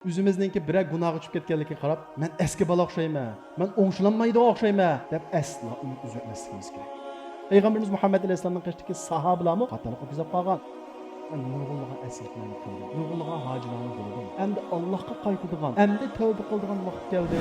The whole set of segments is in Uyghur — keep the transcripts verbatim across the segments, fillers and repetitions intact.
ئۆزىمىزنىڭكى بىرەر گۇناھقا چۈشۈپ كەتكەنلىكىگە قاراپ، مەن ئەسكى بالا ئوخشايمەن، مەن ئوڭشىلالمايدىغان ئوخشايمەن دەپ ئەسلا ئۈمىد ئۈزۈۋەتمەسلىكىمىز كېرەك. پەيغەمبىرىمىز مۇھەممەد ئەلەيھىسسالامنىڭ قېشىدىكى ساھابىلارمۇ خاتالىق ئۆتكۈزۈپ قالغان. مەن نۇرغۇنلىغان ئەسكىلىكلەرنى قىلدىم، نۇرغۇنلىغان ھاجىلارنى بولدۇم. ئەمدى ئاللاھقا قايتىدىغان، ئەمدى تەۋبە قىلىدىغان ۋاقىت كەلدى.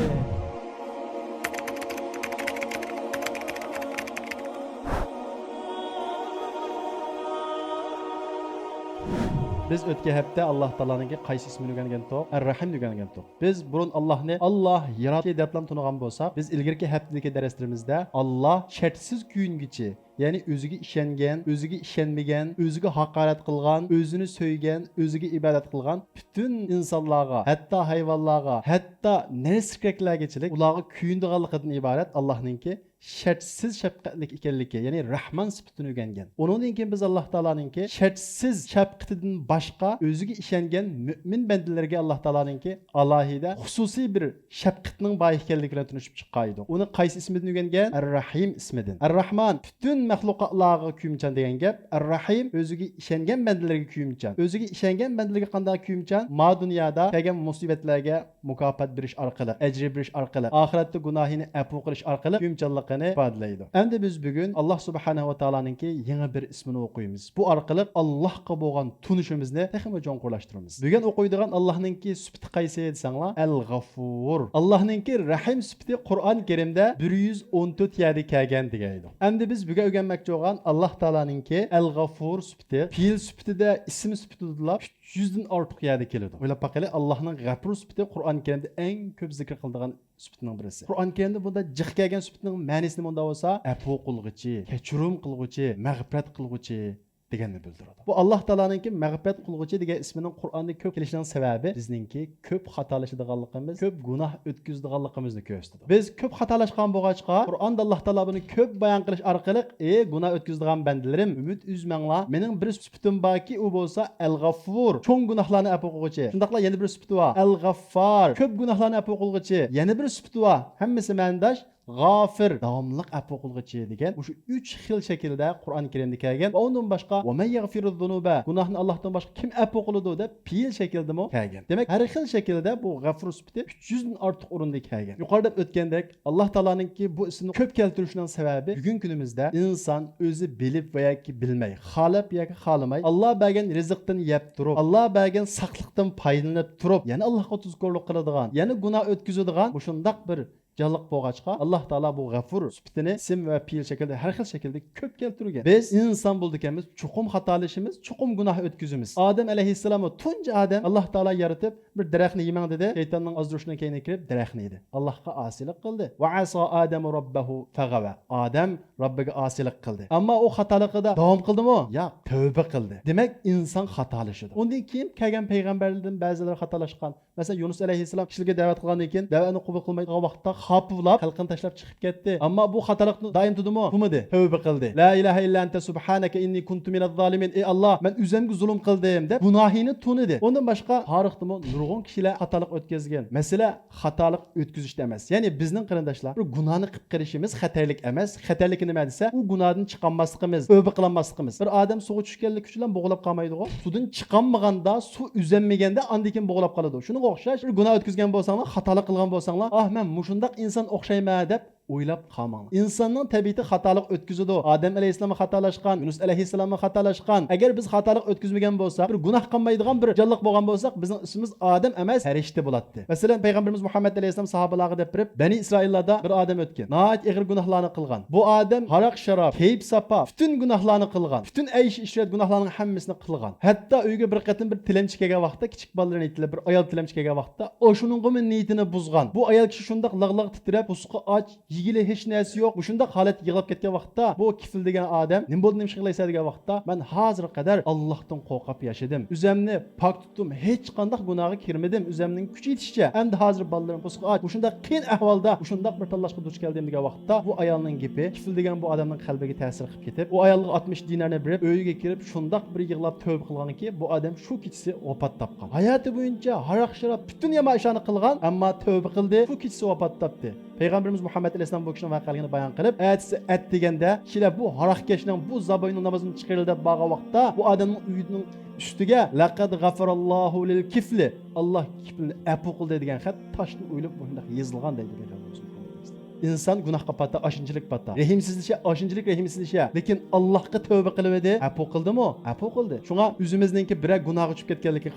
بىز ئۆتكەن ھەپتە ئاللاھ تائالانىڭكى قايسى ئىسمىنى ئۆگەنگەنتۇق؟ ئەر-رەھىمنى ئۆگەنگەنتۇق. بىز بۇرۇن ئاللاھنى ئاللاھ ياراتتى دەپلا تونۇغان بولساق، بىز ئىلگىرىكى ھەپتىدىكى دەرسلىرىمىزدە ئاللاھ شەرتسىز كۆيۈنگۈچى، يەنى ئۆزىگە ئىشەنگەن، ئۆزىگە ئىشەنمىگەن، ئۆزىگە ھاقارەت قىلغان، ئۆزىنى سۆيگەن، ئۆزىگە ئىبادەت قىلغان پۈتۈن ئىنسانلارغا، ھەتتا ھايۋانلارغا، ھەتتا نەرسە-كۆكرەكلەرگىچىلىك ئۇلارغا كۆيۈنىدىغانلىقىدىن ئىبارەت ئاللاھنىڭكى شەرتسىز شەپقەتلىك ئىكەنلىكى، يەنى رەھمان سۈپىتىنى ئۆگەنگەن. ئۇنىڭدىن كېيىن بىز ئاللاھ تائالانىڭكى شەرتسىز شەپقىتىدىن باشقا ئۆزىگە ئىشەنگەن مۆمىن بەندىلىرىگە ئاللاھ تائالانىڭكى ئالاھىدە خۇسۇسىي بىر شەپقىتىنىڭ بار ئىكەنلىكى بىلەن تونۇشۇپ چىققان ئىدۇق. ئۇنى قايسى ئىسمىدىن ئۆگەنگەن؟ ئەر-رەھىم ئىسمىدىن. ئەر-رەھمان پۈتۈن مەخلۇقاتلارغا كۆيۈمچان دېگەن گەپ. ئەر-رەھىم ئۆزىگە ئىشەنگەن بەندىلىرىگە كۆيۈمچان. ئۆزىگە ئىشەنگەن بەندىلىرىگە قانداق كۆيۈمچان؟ ما دۇنيادا كەلگەن مۇسىبەتلەرگە مۇكاپات بېرىش ئارقىلىق، ئەجرى بېرىش ئارقىلىق، ئاخىرەتتە گۇناھىنى ئەپۇ قىلىش ئارقىلىق كۆيۈمچانلىقىنى ئىپادىلەيدۇ. ئەمدى بىز بۈگۈن ئاللاھ سۇبھانەھۇ ۋە تائالانىڭكى يېڭى بىر ئىسمىنى ئوقۇيمىز. بۇ ئارقىلىق ئاللاھقا بولغان تونۇشىمىزنى تېخىمۇ چوڭقۇرلاشتۇرىمىز. بۈگۈن ئوقۇيدىغان ئاللاھنىڭكى سۈپىتى قايسى دېسەڭلار، ئەل-غەفۇر. ئاللاھنىڭكى رەھىم سۈپىتى قۇرئان كەرىمدە بىر يۈز ئون تۆت يەردە كەلگەن دېگەن ئىدۇق. ئەمدى بىز بۈگۈن ئۆگەنمەكچى بولغان ئاللاھ تائالانىڭكى ئەل-غەفۇر سۈپىتى پېئىل سۈپىتىدە، ئىسىم سۈپىتىدىلا ئۈچ يۈزدىن ئارتۇق يەردە كېلىدۇ. ئويلاپ باقايلى، ئاللاھنىڭ غەپۇر سۈپىتى قۇرئان كەرىمدە ئەڭ كۆپ زىكىر قىلىدىغان سۈپىتىنىڭ بىرسى. قۇرئان كەرىمدە بۇنداق جىق كەلگەن سۈپىتىنىڭ مەنىسى نېمە ئۇنداق بولسا؟ ئەپۇ قىلغۇچى، كەچۈرۈم قىلغۇچى، مەغپىرەت قىلغۇچى دېگەننى بىلدۈرىدۇ. بۇ ئاللاھ تائالانىڭكى مەغپىرەت قىلغۇچى دېگەن ئىسمىنىڭ قۇرئاندا كۆپ كېلىشىنىڭ سەۋەبى بىزنىڭكى كۆپ خاتالىشىدىغانلىقىمىز، كۆپ گۇناھ ئۆتكۈزىدىغانلىقىمىزنى كۆرسىتىدۇ. بىز كۆپ خاتالاشقان بولغاچقا، قۇرئاندا ئاللاھ تائالا بۇنى كۆپ بايان قىلىش ئارقىلىق، ئى گۇناھ ئۆتكۈزىدىغان بەندىلىرىم، ئۈمىد ئۈزمەڭلار، مېنىڭ بىر سۈپىتىم باركى، ئۇ بولسا ئەل-غەفۇر، چوڭ گۇناھلارنى ئەپۇ قىلغۇچى. شۇنداقلا يەنە بىر سۈپىتى بار، ئەل-غەففار، كۆپ گۇناھلارنى ئەپۇ قىلغۇچى. يەنە بىر سۈپىتى بار، ھەممىسى مەنىداش، غافىر، داۋاملىق ئەپۇ قىلغۇچى دېگەن مۇشۇ ئۈچ خىل شەكىلدە قۇرئان كەرىمدە كەلگەن. ۋە ئۇندىن باشقا، ۋە مەن يەغفىرۇز زۇنۇبە، گۇناھنى ئاللاھتىن باشقا كىم ئەپۇ قىلىدۇ دەپ پېئىل شەكلىدىمۇ كەلگەن. دېمەك، ھەر خىل شەكىلدە بۇ غەفۇر سۈپىتى ئۈچ يۈزدىن ئارتۇق ئورۇندا كەلگەن. يۇقىرىدا ئۆتكەندەك، ئاللاھ تائالانىڭكى بۇ ئىسمىنى كۆپ كەلتۈرۈشىنىڭ سەۋەبى، بۈگۈنكى كۈنىمىزدە ئىنسان ئۆزى بىلىپ ۋە ياكى بىلمەي، خالاپ ياكى خالىماي، ئاللاھ بەرگەن رىزىقتىن يەپ تۇرۇپ، ئاللاھ بەرگەن ساقلىقتىن پايدىلىنىپ تۇرۇپ، يەنە ئاللاھقا تۇزكورلۇق قىلىدىغان، يەنە گۇناھ ئۆتكۈزىدىغان مۇشۇنداق بىر جانلىق بولغاچقا، ئاللاھ تائالا بۇ غەفۇر سۈپىتىنى ئىسىم ۋە پېئىل شەكلىدە، ھەر خىل شەكىلدە كۆپ كەلتۈرگەن. بىز ئىنسان بولىدىكەنمىز، چوقۇم خاتالىشىمىز، چوقۇم گۇناھ ئۆتكۈزىمىز. ئادەم ئەلەيھىسسالاممۇ تۇنجى ئادەم ئاللاھ تائالا يارىتىپ، بىر دەرەخنى يېمەڭ دېدى. شەيتاننىڭ ئازدۇرۇشىدىن كېيىن كىرىپ دەرەخنى يېدى. ئاللاھقا ئاسىيلىق قىلدى. ۋە ئاسا ئادەمۇ رەببەھۇ فەغەۋە. ئادەم رەببىگە ئاسىيلىق قىلدى. ئەمما ئۇ خاتالىقىدا داۋام قىلدىمۇ؟ ياق، تەۋبە قىلدى. دېمەك، ئىنسان خاتالىشىدۇ. ئۇندىن كېيىن كەلگەن پەيغەمبەرلەردىن بەزىلىرى خاتالاشقان. مەسىلەن، يۇنۇس ئەلەيھىسسالام كىشىلەرگە دەۋەت قىلغاندىن كېيىن، دەۋەتنى قوبۇل قىلمايدىغان ۋاقىتتا خاپا بولاپ، خەلقىنى تاشلاپ چىقىپ كەتتى. ئەمما بۇ خاتالىقنى دائىم تۇتتىمۇ؟ تۇتمىدى. تەۋبە قىلدى. لا ئىلاھە ئىللا ئەنتە سۇبھانەكە ئىننى كۇنتۇ مىنەز زالىمىن. ئى ئاللاھ، مەن ئۆزۈمگە زۇلۇم قىلدىم دەپ گۇناھىنى تونۇدى. ئۇندىن باشقا تارىختىمۇ نۇرغۇن كىشىلەر خاتالىق ئۆتكۈزگەن. مەسىلە خاتالىق ئۆتكۈزۈشتە ئەمەس. يەنى بىزنىڭ قېرىنداشلار، بىر گۇناھنى قىلىپ قېلىشىمىز خەتەرلىك ئەمەس. خەتەرلىكى نېمە دېسە، ئۇ گۇناھدىن چىقالماسلىقىمىز، تەۋبە قىلالماسلىقىمىز. بىر ئادەم سۇغا چۈشكەنلىكى ئۈچۈن بوغۇلۇپ قالمايدىغۇ. سۇدىن چىقالمىغاندا، سۇ ئۈزەلمىگەندە ئاندىن كېيىن بوغۇلۇپ قالىدۇ. شۇنىڭغا ئوخشاش، بىر گۇناھ ئۆتكۈزگەن بولساڭلار، خاتالىق قىلغان بولساڭلار، ئاھ، مەن مۇشۇنداق ئىنسان ئوخشايمەن دەپ ئويلاپ قالماڭلار. ئىنساننىڭ تەبىئىتى خاتالىق ئۆتكۈزىدۇ. ئادەم ئەلەيھىسسالاممۇ خاتالاشقان، يۇنۇس ئەلەيھىسسالاممۇ خاتالاشقان. ئەگەر بىز خاتالىق ئۆتكۈزمىگەن بولساق، بىر گۇناھ قىلمايدىغان بىر جانلىق بولغان بولساق، بىزنىڭ ئىسمىمىز ئادەم ئەمەس، پەرىشتە بولاتتى. مەسىلەن، پەيغەمبىرىمىز مۇھەممەد ئەلەيھىسسالام ساھابىلارغا دەپ بېرىپ، بەنى ئىسرائىللاردا بىر ئادەم ئۆتكەن. ناھايىتى ئېغىر گۇناھلارنى قىلغان. بۇ ئادەم ھاراق-شاراب، كەيپ-ساپا، پۈتۈن گۇناھلارنى قىلغان. پۈتۈن ئەيش-ئىشرەت گۇناھلارنىڭ ھەممىسىنى قىلغان. ھەتتا ئۆيگە بىر قېتىم بىر تىلەمچى كەلگەن ۋاقىتتا، كىچىك بالىلىرىنى ئېيتىلىپ، بىر ئايال تىلەمچى كەلگەن ۋاقىتتا، ئاشۇنىڭغىمۇ نىيىتىنى بۇزغان. بۇ ئايال كىشى شۇنداق لاغ-لاغ تىترەپ، بۇسقا ئاچ، يېگىلى ھېچ نەرسە يوق. مۇشۇنداق ھالەتتە يىغلاپ كەتكەن ۋاقىتتا، بۇ كېفىل دېگەن ئادەم، نېمە بولدى، نېمە ئىش قىلايسەن دېگەن ۋاقىتتا، مەن ھازىرغا قەدەر ئاللاھتىن قورقۇپ ياشىدىم. ئۆزۈمنى پاك تۇتتۇم، ھېچقانداق گۇناھقا كىرمىدىم، ئۆزۈمنىڭ كۈچى يېتىشىچە. ئەمدى ھازىر بالىلىرىم بۇسقا ئاچ، مۇشۇنداق قىيىن ئەھۋالدا مۇشۇنداق بىر تاللاشقا دۇچ كەلدىم دېگەن ۋاقىتتا، بۇ ئايالنىڭ گېپى كېفىل دېگەن بۇ ئادەمنىڭ قەلبىگە تەسىر قىلىپ كېتىپ، ئۇ ئايالغا ئاتمىش دىنارنى بېرىپ، ئۆيىگە كىرىپ، شۇنداق بىر يىغلاپ تەۋبە قىلغانكى، بۇ ئادەم شۇ كېچىسى ۋاپات تاپقان. ھاياتى بويىچە ھاراق-شاراب، پۈتۈن يامان ئىشلارنى قىلغان، ئەمما تەۋبە قىلدى، شۇ كېچىسى ۋاپات تاپتى. پەيغەمبىرىمىز مۇھەممەد ئەلەيھىسسالام بۇ كىشىنىڭ ۋەقەلىكىنى بايان قىلىپ، ئەتىسى ئەتىگەندە كىشىلەر بۇ ھاراقكەشنىڭ، بۇ زابوينىڭ نامازىنى چىقىرىلى دەپ بارغان ۋاقىتتا، بۇ ئادەمنىڭ ئۆيىنىڭ ئۈستىگە لەقەد غەفەراللاھۇ لىل كىفلى، ئاللاھ كىفلنى ئەپۇ قىلدى دېگەن خەت تاشتىن ئويۇلۇپ مۇشۇنداق يېزىلغان دەيدۇ پەيغەمبىرىمىز مۇھەممەد ئەلەيھىسسالام. ئىنسان گۇناھقا پاتا، ئاشۇنچىلىك پاتا، رەھىمسىزلىشە، ئاشۇنچىلىك رەھىمسىزلىشە، لېكىن ئاللاھقا تەۋبە قىلىۋىدى، ئەپۇ قىلدىمۇ؟ ئەپۇ قىلدى. شۇڭا ئۆزىمىزنىڭكى بىرەر گۇناھقا چۈشۈپ كەتكەنلىكىگە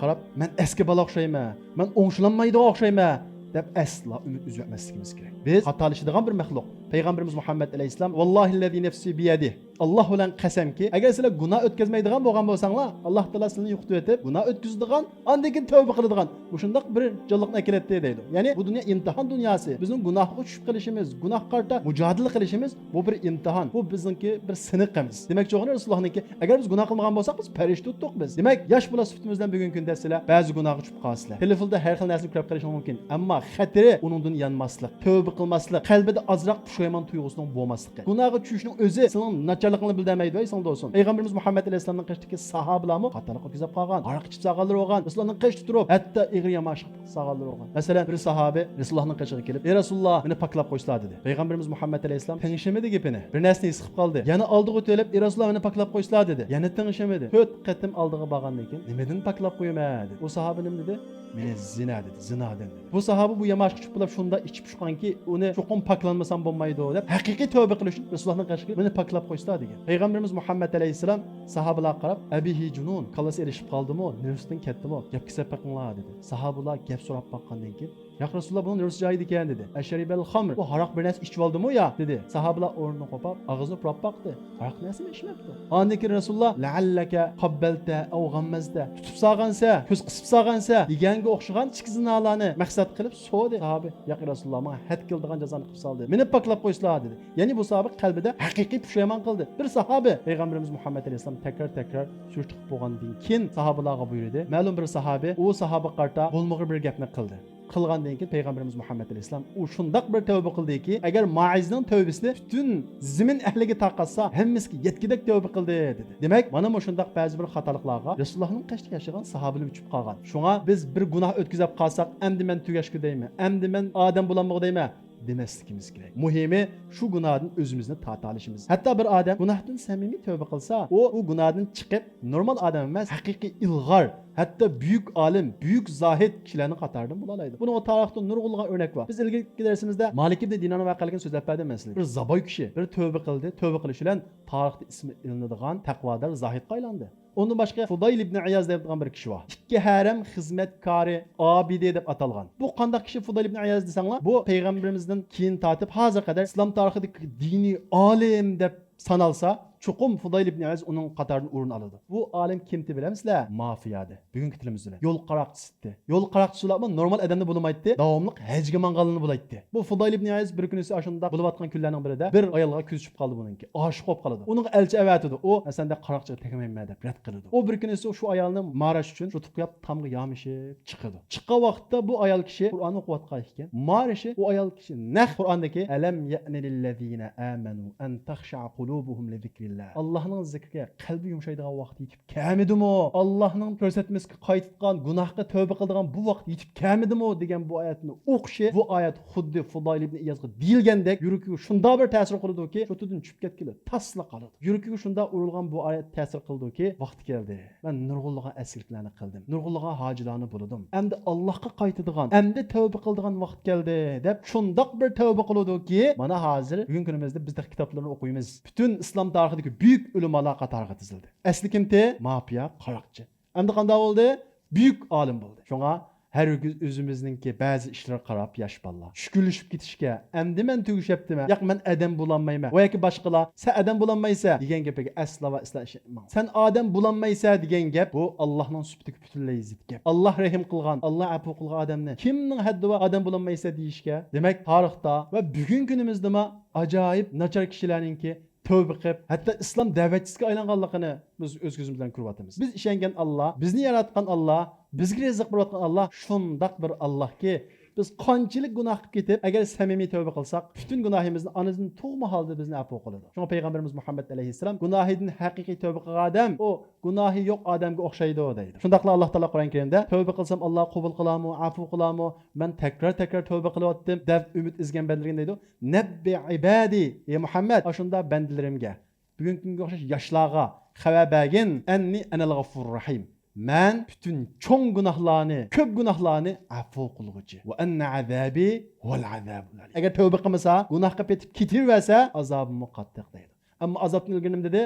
قاراپ، مەن ئەسكى بالا ئوخشايمەن، مەن ئوڭشىلالمايدىغان ئوخشايمەن دەپ ئەسلا ئۈمىد ئۈزۈۋەتمەسلىكىمىز كېرەك. بىز خاتالىشىدىغان بىر مەخلۇق. پەيغەمبىرىمىز مۇھەممەد ئەلەيھىسسالام، ۋاللاھىللەزى نەفسى بىيەدىھ، ئاللاھ بىلەن قەسەمكى، ئەگەر سىلەر گۇناھ ئۆتكۈزمەيدىغان بولغان بولساڭلار، ئاللاھ تائالا سىلەرنى يوقىتىۋېتىپ، گۇناھ ئۆتكۈزىدىغان، ئاندىن كېيىن تەۋبە قىلىدىغان مۇشۇنداق بىر جانلىقنى ئەكېلەتتى دەيدۇ. يەنى بۇ دۇنيا ئىمتىھان دۇنياسى. بىزنىڭ گۇناھقا چۈشۈپ قېلىشىمىز، گۇناھقا قارىتا مۇجادىلە قىلىشىمىز، بۇ بىر ئىمتىھان. بۇ بىزنىڭكى بىر سىنىقىمىز. دېمەكچى بولغىنى رەسۇلۇللاھنىڭكى، ئەگەر بىز گۇناھ قىلمىغان بولساق، بىز پەرىشتە ئۇتتۇق بىز. دېمەك، ياش بالا سۈپىتىمىز بىلەن بۈگۈنكى كۈندە سىلەر بەزى گۇناھقا چۈشۈپ قالىسىلەر. تېلېفوندا ھەر خىل نەرسىنى كۆرۈپ قېلىشىڭ مۇمكىن. ئەمما خەتىرى ئۇنىڭدىن يانماسلىق، تەۋبە قىلماسلىق، قەلبىدە ئازراق پۇشايمان تۇيغۇسىنىڭ بولماسلىقى. گۇناھقا چۈشۈشنىڭ ئۆزى سېنىڭ ناچارلىقىڭنى بىلدۈرمەيدۇ، ئەي سىڭدى بولسۇن. پەيغەمبىرىمىز مۇھەممەد ئەلەيھىسسالامنىڭ قېشىدىكى ساھابىلارمۇ خاتالىق ئۆتكۈزۈپ قالغان، ھاراق ئىچىپ سالغانلىرى بولغان، رەسۇلۇللاھنىڭ قېشىدا تۇرۇپ، ھەتتا ئېغىر ياماشلىق سالغانلىرى بولغان. مەسىلەن، بىر ساھابى رەسۇلۇللاھنىڭ قېشىغا كېلىپ، ئەي رەسۇلۇللاھ، مېنى پاكلاپ قويسىلا، دېدى. پەيغەمبىرىمىز مۇھەممەد ئەلەيھىسسالام تىڭشىمىدى گېپىنى. بىر نەرسىنى ھېس قىلىپ قالدى. يەنە ئالدىغا ئۆتۈۋېلىپ، ئەي رەسۇلۇللاھ، مېنى پاكلاپ قويسىلا، دېدى. يەنە تىڭشىمىدى. تۆت قېتىم ئالدىغا بارغاندىن كېيىن، نېمىدىن پاكلاپ قويىمەن، دېدى. ئۇ ساھابە نېمە دېدى؟ مېنى زىنا دېدى، زىنادىن دېدى. بۇ ساھابە بۇ ياماشقا چۈشۈپ بولۇپ شۇنداق ئىچى پۇشقانكى، ئۇنى چوقۇم پاكلانمىسام بولمايدۇ دەپ، ھەقىقىي تەۋبە قىلىش ئۈچۈن رەسۇلۇللاھنىڭ قېشىغا كېلىپ، مېنى پاكلاپ قويسىلا دېگەن. پەيغەمبىرىمىز مۇھەممەد ئەلەيھىسسالام ساھابىلارغا قاراپ، ئەبىھى جۇنۇن، كاللىسى ئېلىشىپ قالدىمۇ، نېرۋىسىدىن كەتتىمۇ، گەپكە سەپ بېقىڭلار دېدى. ساھابىلار گەپ سوراپ باققاندىن كېيىن، يا رەسۇلۇللاھ، بۇنىڭ نېرۋىسى جايىدا ئىكەن دېدى. ئەشرىبەل خامر، بۇ ھاراق بىر نەرسە ئىچىۋالدىمۇ يا دېدى. ساھابىلار ئورنىدىن قوپاپ، ئاغزىنى پۇراپ باقتى. ھاراق نەرسىمۇ ئىچمەپتۇ. ئاندىن كېيىن رەسۇلۇللاھ، لەئەللەكە قاببەلتە ئەۋ غەممەزتە، تۇتۇپ سالغانسە، كۆز قىسىپ سالغانسە دېگەنگە ئوخشىغان ئىچكى زىنالارنى مەقسەت قىلىپ سورىدى. ساھابە، ياق ئەي رەسۇلۇللاھ، ماڭا ھەد كېلىدىغان جازانى قىلىپ سالدى. مېنى پاكلاپ قويسىلا دېدى. يەنى بۇ ساھابە قەلبىدە ھەقىقىي پۇشايمان قىلدى. بىر ساھابە پەيغەمبىرىمىز مۇھەممەد ئەلەيھىسسالام تەكرار تەكرار سۈرۈشتە قىلىپ بولغاندىن كېيىن ساھابىلارغا بۇيرۇدى. مەلۇم بىر ساھابە ئۇ ساھابىغا قارىتا بولمىغۇر بىر گەپنى قىلدى. قىلغاندىن كېيىن پەيغەمبىرىمىز مۇھەممەد ئەلەيھىسسالام ئۇ شۇنداق بىر تەۋبە قىلدىكى، ئەگەر مائىزنىڭ تەۋبىسىنى پۈتۈن زېمىن ئەھلىگە تارقاتسا، ھەممىسىگە يەتكۈدەك تەۋبە قىلدى، دېدى. دېمەك، مانا مۇشۇنداق بەزى بىر خاتالىقلارغا رەسۇلۇللاھنىڭ قېشىدا ياشىغان ساھابىلىرىمۇ چۈشۈپ قالغان. شۇڭا بىز بىر گۇناھ ئۆتكۈزۈپ قالساق، ئەمدى مەن تۈگەشكۈ دەيمەن، ئەمدى مەن ئادەم بولالمىغۇ دەيمەن دېمەسلىكىمىز كېرەك. مۇھىمى شۇ گۇناھتىن ئۆزىمىزنى تارتالىشىمىز. ھەتتا بىر ئادەم گۇناھتىن سەمىمىي تەۋبە قىلسا، ئۇ، ئۇ گۇناھتىن چىقىپ، نورمال ئادەم ئەمەس، ھەقىقىي ئىلغار، ھەتتا بۈيۈك ئالىم، بۈيۈك زاھىد كىشىلەرنىڭ قاتارىدىن بولالايدۇ. بۇنىڭغا تارىختا نۇرغۇنلىغان ئۆرنەك بار. بىز ئىلگىرىكى دەرسىمىزدە مالىك ئىبنى دىنارنىڭ ۋەقەلىكىنى سۆزلەپ بەردىم مەن سىلەرگە. بىر زابوي كىشى بىر تەۋبە قىلدى، تەۋبە قىلىش بىلەن تارىختا ئىسمى ئېلىنىدىغان تەقۋادار زاھىدقا ئايلاندى. ئۇندىن باشقا فۇدايل ئىبنى ئىياز دەيدىغان بىر كىشى بار. ئىككى ھەرەم خىزمەتكارى، ئابىدى دەپ ئاتالغان. بۇ قانداق كىشى فۇدايل ئىبنى ئىياز دېسەڭلار، بۇ پەيغەمبىرىمىزدىن كېيىن تارتىپ ھازىرغا قەدەر ئىسلام تارىخىدىكى دىنىي ئالىم دەپ سانالسا، چوقۇم فۇدايل ئىبنى ئىياز ئۇنىڭ قاتارىدىن ئورۇن ئالىدۇ. بۇ ئالىم كىمتى بىلەمسىلەر؟ مافىيادە. بۈگۈنكى تىلىمىز بىلەن. يول قاراقچىسى. يول قاراقچىسىلارمۇ نورمال ئادەمدە بولمايتتى، داۋاملىق ھەجگە ماڭغانلىرىنى بولايتتى. بۇ فۇدايل ئىبنى ئىياز بىر كۈنىسى ئاشۇنداق بولۇۋاتقان كۈنلەرنىڭ بىرىدە بىر ئايالغا كۆزى چۈشۈپ قالدى بۇنىڭكى. ئاشىق بولۇپ قالىدۇ. ئۇنىڭغا ئەلچى ئەۋەتىدۇ. ئۇ، مەن سەندەك قاراقچىغا تەگمەيمەن دەپ رەت قىلىدۇ. ئۇ بىر كۈنىسى شۇ ئايالنى ماراش ئۈچۈن تۇتۇپ قويۇپ تامغا يامىشىپ چىقىدۇ. چىققان ۋاقىتتا بۇ ئايال كىشى قۇرئان ئوقۇۋاتقان ئىكەن. مارىشى ئۇ ئايال كىشى نەق قۇرئاندىكى، ئەلەم يەئنە لىللەزىنە ئامەنۇ ئەن تەخشەئە قۇلۇبۇھۇم لىزىكرىللا. ئاللاھنىڭ زىكرىگە قەلبى يۇمشايدىغان ۋاقتى يېتىپ كەلمىدىمۇ؟ ئاللاھنىڭ كۆرسەتمىسىگە قايتىدىغان، گۇناھقا تەۋبە قىلىدىغان بۇ ۋاقىت يېتىپ كەلمىدىمۇ دېگەن بۇ ئايەتنى ئوقۇشى، بۇ ئايەت خۇددى فۇدايل ئىبنى ئىيازغا دېيىلگەندەك يۈرىكىگە شۇنداق بىر تەسىر قىلىدۇكى، شۇ تۈردىن چۈشۈپ كەتكىلى تاسلا قالىدۇ. يۈرىكىگە شۇنداق ئۇرۇلغان بۇ ئايەت تەسىر قىلىدۇكى، ۋاقتى كەلدى. مەن نۇرغۇنلىغان ئەسكىلىكلەرنى قىلدىم. نۇرغۇنلىغان ھاجىلارنى بۇلىدىم. ئەمدى ئاللاھقا قايتىدىغان، ئەمدى تەۋبە قىلىدىغان ۋاقىت كەلدى، دەپ شۇنداق بىر تەۋبە قىلىدۇكى، مانا ھازىر بۈگۈنكى كۈنىمىزدە بىز تېخى كىتابلىرىنى ئوقۇيمىز. پۈتۈن ئىسلام تارىخىدىكى بۈيۈك ئۆلىمالار قاتارىغا تىزىلدى. ئەسلى كىمتى؟ مافىيا، قاراقچى. ئەمدى قانداق بولدى؟ بۈيۈك ئالىم بولدى. شۇڭا ھەرگىز ئۆزىمىزنىڭكى بەزى ئىشلارغا قاراپ ياش بالىلار چۈشكۈنلىشىپ كېتىشكە، ئەمدى مەن تۈگىشەپتىمەن، ياق، مەن ئادەم بولالمايمەن ۋە ياكى باشقىلار، سەن ئادەم بولالمايسەن دېگەن گېپىگە ئەسلا ۋە ئەسلا ئىشەنمەڭ. سەن ئادەم بولالمايسەن دېگەن گەپ، بۇ ئاللاھنىڭ سۈپىتىگە پۈتۈنلەي زىت گەپ. ئاللاھ رەھىم قىلغان، ئاللاھ ئەپۇ قىلغان ئادەمنى كىمنىڭ ھەددى بار ئادەم بولالمايسەن دېيىشكە؟ دېمەك، تارىختا ۋە بۈگۈنكى كۈنىمىزدىمۇ ئاجايىپ ناچار كىشىلەرنىڭكى تەۋبە قىلىپ، ھەتتا ئىسلام دەۋەتچىسىگە ئايلانغانلىقىنى بىز ئۆز كۆزىمىز بىلەن كۆرۈۋاتىمىز. بىز ئىشەنگەن ئاللاھ، بىزنى ياراتقان ئاللاھ، بىزگە رىزىق بېرىۋاتقان ئاللاھ شۇنداق بىر ئاللاھكى، بىز قانچىلىك گۇناھ قىلىپ كېتىپ، ئەگەر سەمىمىي تەۋبە قىلساق، پۈتۈن گۇناھىمىزنى ئانىدىن تۇغما ھالدا بىزنى ئەپۇ قىلىدۇ. شۇڭا پەيغەمبىرىمىز مۇھەممەد ئەلەيھىسسالام، گۇناھىدىن ھەقىقىي تەۋبە قىلغان ئادەم، ئۇ گۇناھى يوق ئادەمگە ئوخشايدۇ دەيدۇ. شۇنداقلا ئاللا تائالا قۇرئان كەرىمدە، تەۋبە قىلسام ئاللا قوبۇل قىلارمۇ، ئەپۇ قىلارمۇ، مەن تەكرار تەكرار تەۋبە قىلىۋاتتىم دەپ ئۈمىد ئۈزگەن بەندىلىرىم دەيدۇ. نەببى ئىبادى، ئەي مۇھەممەد، ئاشۇنداق بەندىلىرىمگە، بۈگۈنكى كۈنگە ئوخشاش ياشلارغا خەۋەر بەرگىن، ئەننى ئەنەل غەفۇرۇر رەھىم. مەن پۈتۈن چوڭ گۇناھلارنى، كۆپ گۇناھلارنى ئەپۇ قىلغۇچى. ۋە ئەننە ئازابى ھۇۋەل ئازابۇل ئەلىم. ئەگەر تەۋبە قىلمىسا، گۇناھ قىلىپ كېتىپ كېتىۋەرسە، ئازابىممۇ قاتتىق دەيدۇ. ئەمما ئازابتىن ئىلگىرى نېمە دېدى؟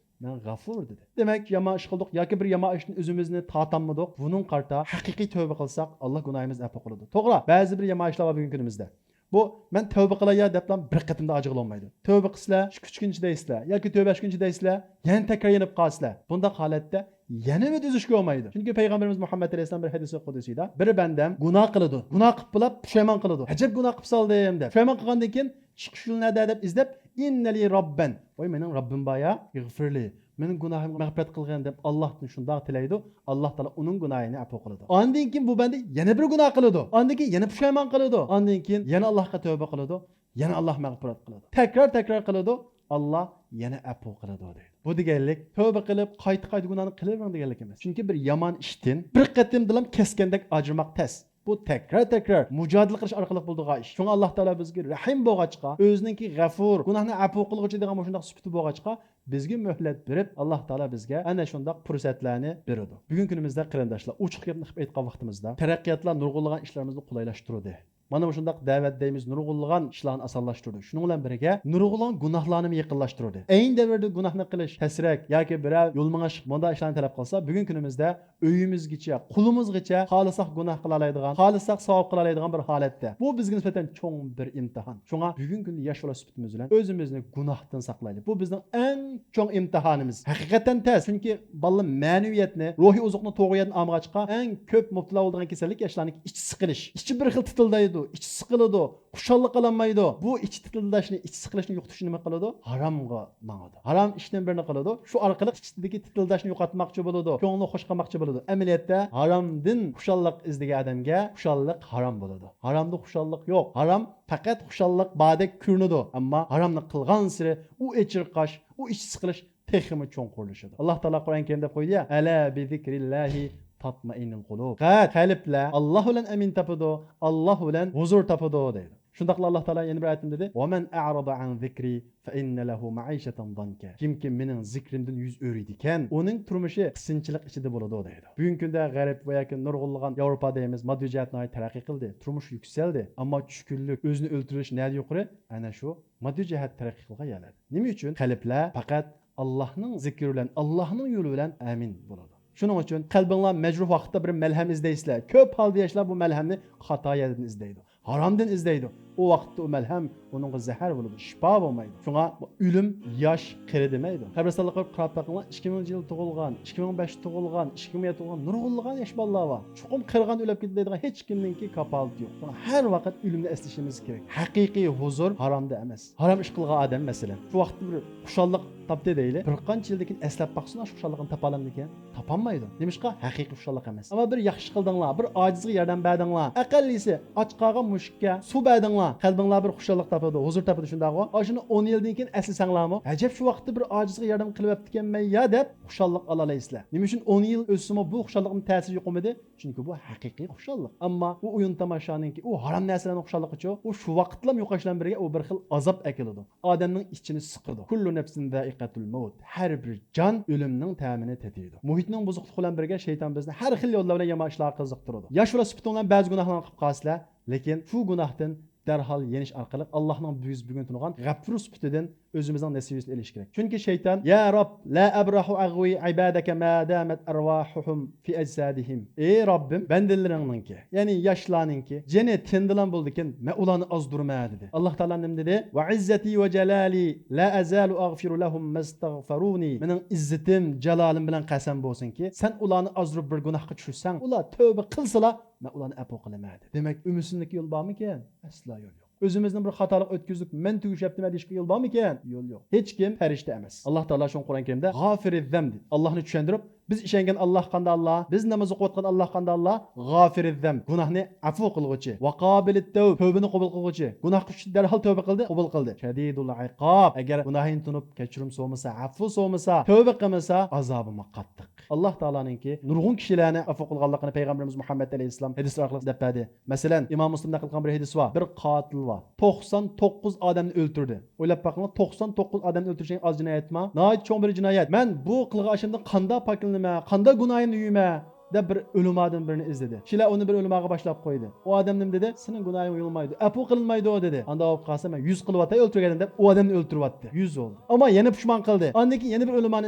مەن غەفۇر دېدى. دېمەك، يامان ئىش قىلدۇق ياكى بىر يامان ئىشتىن ئۆزىمىزنى تارتالمىدۇق، بۇنىڭغا قارىتا ھەقىقىي تەۋبە قىلساق، ئاللا گۇناھىمىزنى ئەپۇ قىلىدۇ. توغرا، بەزى بىر يامان ئىشلار بار بۈگۈنكى كۈنىمىزدە. بۇ، مەن تەۋبە قىلاي يا دەپلا بىر قېتىمدا ئاجىغىلى بولمايدۇ. تەۋبە قىلسىلەر، ئىككى ئۈچ كۈن چىدايسىلەر ياكى تۆت بەش كۈن چىدايسىلەر، يەنە تەكرار يېنىپ قالىسىلەر. بۇنداق ھالەتتە يەنە ئۈمىد ئۈزۈشكە بولمايدۇ. چۈنكى پەيغەمبىرىمىز مۇھەممەد ئەلەيھىسسالام بىر ھەدىسى قۇدسىيدا، بىر بەندەم گۇناھ قىلىدۇ. گۇناھ قىلىپ بولاپ پۇشايمان قىلىدۇ. ئەجەب گۇناھ قىلىپ سالدىم دەپ. پۇشايمان قىلغاندىن كېيىن، چىقىش يولى نەدە دەپ ئىزدەپ، ئىننە لى رەببەن، ۋاي مېنىڭ رەببىم بار يا، ئىغفىرلى، مېنىڭ گۇناھىمغا مەغپىرەت قىلغىن دەپ ئاللاھتىن شۇنداق تىلەيدۇ. ئاللا تائالا ئۇنىڭ گۇناھىنى ئەپۇ قىلىدۇ. ئاندىن كېيىن بۇ بەندە يەنە بىر گۇناھ قىلىدۇ. ئاندىن كېيىن يەنە پۇشايمان قىلىدۇ. ئاندىن كېيىن يەنە ئاللاھقا تەۋبە قىلىدۇ. يەنە ئاللاھ مەغپىرەت قىلىدۇ. تەكرار تەكرار قىلىدۇ. ئاللاھ يەنە ئەپۇ قىلىدۇ دەيدۇ. بۇ دېگەنلىك تەۋبە قىلىپ قايتا قايتا گۇناھنى قىلىۋېرىڭ دېگەنلىك ئەمەس. چۈنكى بىر يامان ئىشتىن بىر قېتىمدىلا كەسكەندەك ئاجرىماق تەس. بۇ تەكرار تەكرار مۇجادىلە قىلىش ئارقىلىق بولىدىغان ئىش. شۇڭا ئاللاھ تائالا بىزگە رەھىم بولغاچقا، ئۆزىنىڭكى غەفۇر، گۇناھنى ئەپۇ قىلغۇچى دېگەن مۇشۇنداق سۈپىتى بولغاچقا، بىزگە مۆھلەت بېرىپ، ئاللاھ تائالا بىزگە ئەنە شۇنداق پۇرسەتلەرنى بېرىدۇ. بۈگۈنكى كۈنىمىزدە قېرىنداشلار، ئوچۇق گەپنى قىلىپ ئېيتقان ۋاقتىمىزدا، تەرەققىياتلار نۇرغۇنلىغان ئىشلىرىمىزنى قولايلاشتۇردى. مانا مۇشۇنداق دەۋەت دەيمىز، نۇرغۇنلىغان ئىشلارنى ئاسانلاشتۇردى. شۇنىڭ بىلەن بىرگە، نۇرغۇنلىغان گۇناھلارنىمۇ يېقىنلاشتۇردى. ئەينى دەۋردە گۇناھنى قىلىش تەسرەك ياكى بىرەر يول مېڭىش مۇنداق ئىشلارنى تەلەپ قىلسا، بۈگۈنكى كۈنىمىزدە ئۆيىمىزگىچە، قولىمىزغىچە خالىساق گۇناھ قىلالايدىغان، خالىساق ساۋاب قىلالايدىغان بىر ھالەتتە. بۇ بىزگە نىسبەتەن چوڭ بىر ئىمتىھان. شۇڭا بۈگۈنكى كۈندە ياش بالا سۈپىتىمىز بىلەن ئۆزىمىزنى گۇناھتىن ساقلايلى. بۇ بىزنىڭ ئەڭ چوڭ ئىمتىھانىمىز. ھەقىقەتەن تەس. چۈنكى بالىلار مەنىۋىيەتنى، روھىي ئوزۇقنى توغرا يەردىن ئالمىغاچقا، ئەڭ كۆپ مۇپتىلا بولىدىغان كېسەللىك ياشلارنىڭكى ئىچى سىقىلىش. ئىچى بىر خىل تىتىلدايدۇ، ئىچى سىقىلىدۇ، خۇشاللىق ئالالمايدۇ. بۇ ئىچى تىتىلداشنى، ئىچى سىقىلىشنى يوقىتىش نېمە قىلىدۇ؟ ھارامغا ماڭىدۇ. ھارام ئىشتىن بىرنى قىلىدۇ. شۇ ئارقىلىق ئىچىدىكى تىتىلداشنى يوقاتماقچى بولىدۇ. كۆڭلىنى خۇش قىلماقچى بولىدۇ. ئەمەلىيەتتە ھارامدىن خۇشاللىق ئىزدىگەن ئادەمگە خۇشاللىق ھارام بولىدۇ. ھارامدا خۇشاللىق يوق. ھارام پەقەت خۇشاللىق باردەك كۆرۈنىدۇ. ئەمما ھارامنى قىلغانسېرى ئۇ ئېچىرقاش، ئۇ ئىچى سىقىلىش تېخىمۇ چوڭقۇرلىشىدۇ. ئاللاھ تائالا قۇرئان كەرىمدە دەپ قويدى يا، ئەلا بىزىكرىللاھى تاتمائىننۇل قۇلۇب. پەقەت قەلبلەر ئاللاھ بىلەن ئەمىن تاپىدۇ، ئاللاھ بىلەن ھۇزۇر تاپىدۇ دەيدۇ. شۇنداقلا ئاللاھ تائالا يەنە بىر ئايەتتە دېدى، ۋەمەن ئەئرەزە ئەن زىكرى فەئىننە لەھۇ مەئىشەتەن دانكە. كىمكى مېنىڭ زىكرىمدىن يۈز ئۆرۈيدىكەن، ئۇنىڭ تۇرمۇشى قىسىنچىلىق ئىچىدە بولىدۇ دەيدۇ. بۈگۈنكى كۈندە غەرب ۋە ياكى نۇرغۇنلىغان ياۋروپا دەيمىز، ماددىي جەھەتتىن ناھايىتى تەرەققىي قىلدى، تۇرمۇش يۈكسەلدى. ئەمما چۈشكۈنلۈك، ئۆزىنى ئۆلتۈرۈۋېلىش نەدە يۇقىرى؟ ئەنە شۇ ماددىي جەھەت تەرەققىي قىلغان يەرلەردە. نېمە ئۈچۈن؟ قەلبلەر پەقەت ئاللاھنىڭ زىكرى بىلەن، ئاللاھنىڭ يولى بىلەن ئەمىن بولىدۇ. شۇنىڭ ئۈچۈن قەلبىڭلار مەجرۇھ ۋاقىتتا بىر مەلھەم ئىزدەيسىلەر. كۆپ ھالدا ياشلار بۇ مەلھەمنى خاتا يەردىن ئىزدەيدۇ. ھارامدىن ئىزدەيدۇ. ئۇ ۋاقىتتا ئۇ مەلھەم ئۇنىڭغا زەھەر بولىدۇ، شىپا بولمايدۇ. شۇڭا ئۆلۈم ياش، قېرى دېمەيدۇ. قەبرىستانلارغا قاراپ بېقىڭلار، ئىككى مىڭىنچى يىل تۇغۇلغان، ئىككى مىڭ بەشتە تۇغۇلغان، ئىككى مىڭ يەتتە تۇغۇلغان نۇرغۇنلىغان ياش بالىلار بار. چوقۇم قېرىغاندا ئۆلۈپ كېتىدۇ دەيدىغان ھېچكىمنىڭكى كاپالىتى يوق. شۇڭا ھەر ۋاقىت ئۆلۈمنى ئەسلىشىمىز كېرەك. ھەقىقىي ھۇزۇر ھارامدا ئەمەس. ھارام ئىش قىلغان ئادەم، مەسىلەن، شۇ ۋاقىتتا بىر خۇشاللىق تاپتى دەيلى. بىر قانچە يىلدىن كېيىن ئەسلەپ باقسۇن، شۇ خۇشاللىقنى تاپالامدىكەن؟ تاپالمايدۇ. نېمىشقا؟ ھەقىقىي خۇشاللىق ئەمەس. ئەمما بىر ياخشى قىلدىڭلار، بىر ئاجىزغا ياردەم بەردىڭلار، ئەقەللىسى ئاچ قالغان مۇشۇككە سۇ بەردىڭلار، قەلبىڭلار بىر خۇشاللىق تاپىدۇ، ھۇزۇر تاپىدۇ، شۇنداقغۇ؟ ئاشۇنى ئون يىلدىن كېيىن ئەسلىسەڭلارمۇ، ئەجەب، شۇ ۋاقىتتا بىر ئاجىزغا ياردەم قىلىۋەپتىكەنمەن يا دەپ خۇشاللىق ئالالايسىلەر. نېمە ئۈچۈن؟ ئون يىل ئۆتسىمۇ بۇ خۇشاللىقنىڭ تەسىرى يوقىمىدى؟ چۈنكى بۇ ھەقىقىي خۇشاللىق. ئەمما ئۇ ئويۇن تاماشانىڭكى، ئۇ ھارام نەرسىلەرنىڭ خۇشاللىقىچۇ؟ ئۇ شۇ ۋاقىتلام يوقاش بىلەن بىرگە ئۇ بىر خىل ئازاب ئەكېلىدۇ. ئادەمنىڭ ئىچىنى سىقىدۇ. كۇللۇ نەفسىن زائىقەتۇل مەۋت. ھەر بىر جان ئۆلۈمنىڭ تەمىنى تېتىيدۇ. مۇھىتنىڭ بۇزۇقلۇقى بىلەن بىرگە شەيتان بىزنى ھەر خىل يوللار بىلەن يامان ئىشلارغا قىزىقتۇرىدۇ. ياش بالا سۈپىتىڭ بىلەن بەزى گۇناھلارنى قىلىپ قالىسىلەر، لېكىن شۇ گۇناھتىن دەرھال يېنىش ئارقىلىق ئاللاھنىڭ بىز بۈگۈن تونۇغان غەپۇر سۈپىتىدىن ئۆزىمىزنىڭ نېسىۋىسىنى ئېلىش كېرەك. چۈنكى شەيتان، يا رەب، لا ئەبرەھۇ ئەغۋى ئىبادەكە ما دامەت ئەرۋاھۇھۇم في أجسادهم. ئى رەببىم، بەندىلىرىڭنىڭكى، يەنى ياشلارنىڭكى جېنى تىندىلا بولىدىكەن، مەن ئۇلارنى ئازدۇرىمەن دېدى. ئاللاھ تائالا نېمە دېدى؟ ۋە ئىززەتى ۋە جالالى لا ئەزالۇ ئەغفىرۇ لەھۇم مەستەغفەرۇنى. مېنىڭ ئىززىتىم، جالالىم بىلەن قەسەم بولسۇنكى، سەن ئۇلارنى ئازدۇرۇپ بىر گۇناھقا چۈشۈرسەڭ، ئۇلار تەۋبە قىلسىلا، مەن ئۇلارنى ئەپۇ قىلىمەن دېدى. دېمەك، ئۈمىدسىزلىككە يول بارمىكەن؟ ئەسلا يول يوق. ئۆزىمىزنىڭ بىر خاتالىق ئۆتكۈزدۇك، مەن تۈگۈشەپتىمەن دېيىشكە يول بارمىكەن؟ يول يوق. ھېچكىم پەرىشتە ئەمەس. ئاللا تائالا شۇڭا قۇرئان كەرىمدە غافىرىز زەنب دەيدۇ. ئاللانى چۈشەندۈرۈپ، بىز ئىشەنگەن ئاللا قانداق ئاللا، بىز ناماز ئوقۇۋاتقان ئاللا قانداق ئاللا؟ غافىرىز زەنب، گۇناھنى ئەپۇ قىلغۇچى، ۋە قابىلىت تەۋب، تەۋبىنى قوبۇل قىلغۇچى. گۇناھ قىلغۇچى دەرھال تەۋبە قىلدى، قوبۇل قىلدى. شەدىدۇل ئىقاب، ئەگەر گۇناھىنى تونۇپ كەچۈرۈم سورىمىسا، ئەپۇ سورىمىسا، تەۋبە قىلمىسا، ئازابىمۇ قاتتىق. ئاللا تائالانىڭكى نۇرغۇن كىشىلەرنى ئەپۇ قىلغانلىقىنى پەيغەمبىرىمىز مۇھەممەد ئەلەيھىسسالام ھەدىسلىرى ئارقىلىق دەپ بەردى. مەسىلەن، ئىمام مۇسلىم نەقىل قىلغان بىر ھەدىس بار. بىر قاتىل بار. توقسان توققۇز ئادەمنى ئۆلتۈردى. ئويلاپ باقىڭلار، توقسان توققۇز ئادەمنى ئۆلتۈرۈش ئازراق ئاز جىنايەتمۇ؟ ناھايىتى چوڭ بىر جىنايەت. مەن بۇ قىلغان ئىشىمدىن قانداق پاكلىنىمەن، قانداق گۇناھىمنى يۇيىمەن دەپ بىر ئۆلىمادىن بىرىنى ئىزدىدى. كىشىلەر ئۇنى بىر ئۆلىماغا باشلاپ قويدى. ئۇ ئادەم نېمە دېدى؟ سېنىڭ گۇناھىڭ يۇيۇلمايدۇ، ئەپۇ قىلىنمايدۇ دېدى. ئانداق بولۇپ قالسا مەن يۈز قىلىۋاتاي ئۆلتۈرگەندىن دەپ ئۇ ئادەمنى ئۆلتۈرۈۋەتتى. يۈز بولدى. ئەمما يەنە پۇشمان قىلدى. ئاندىن كېيىن يەنە بىر ئۆلىمانى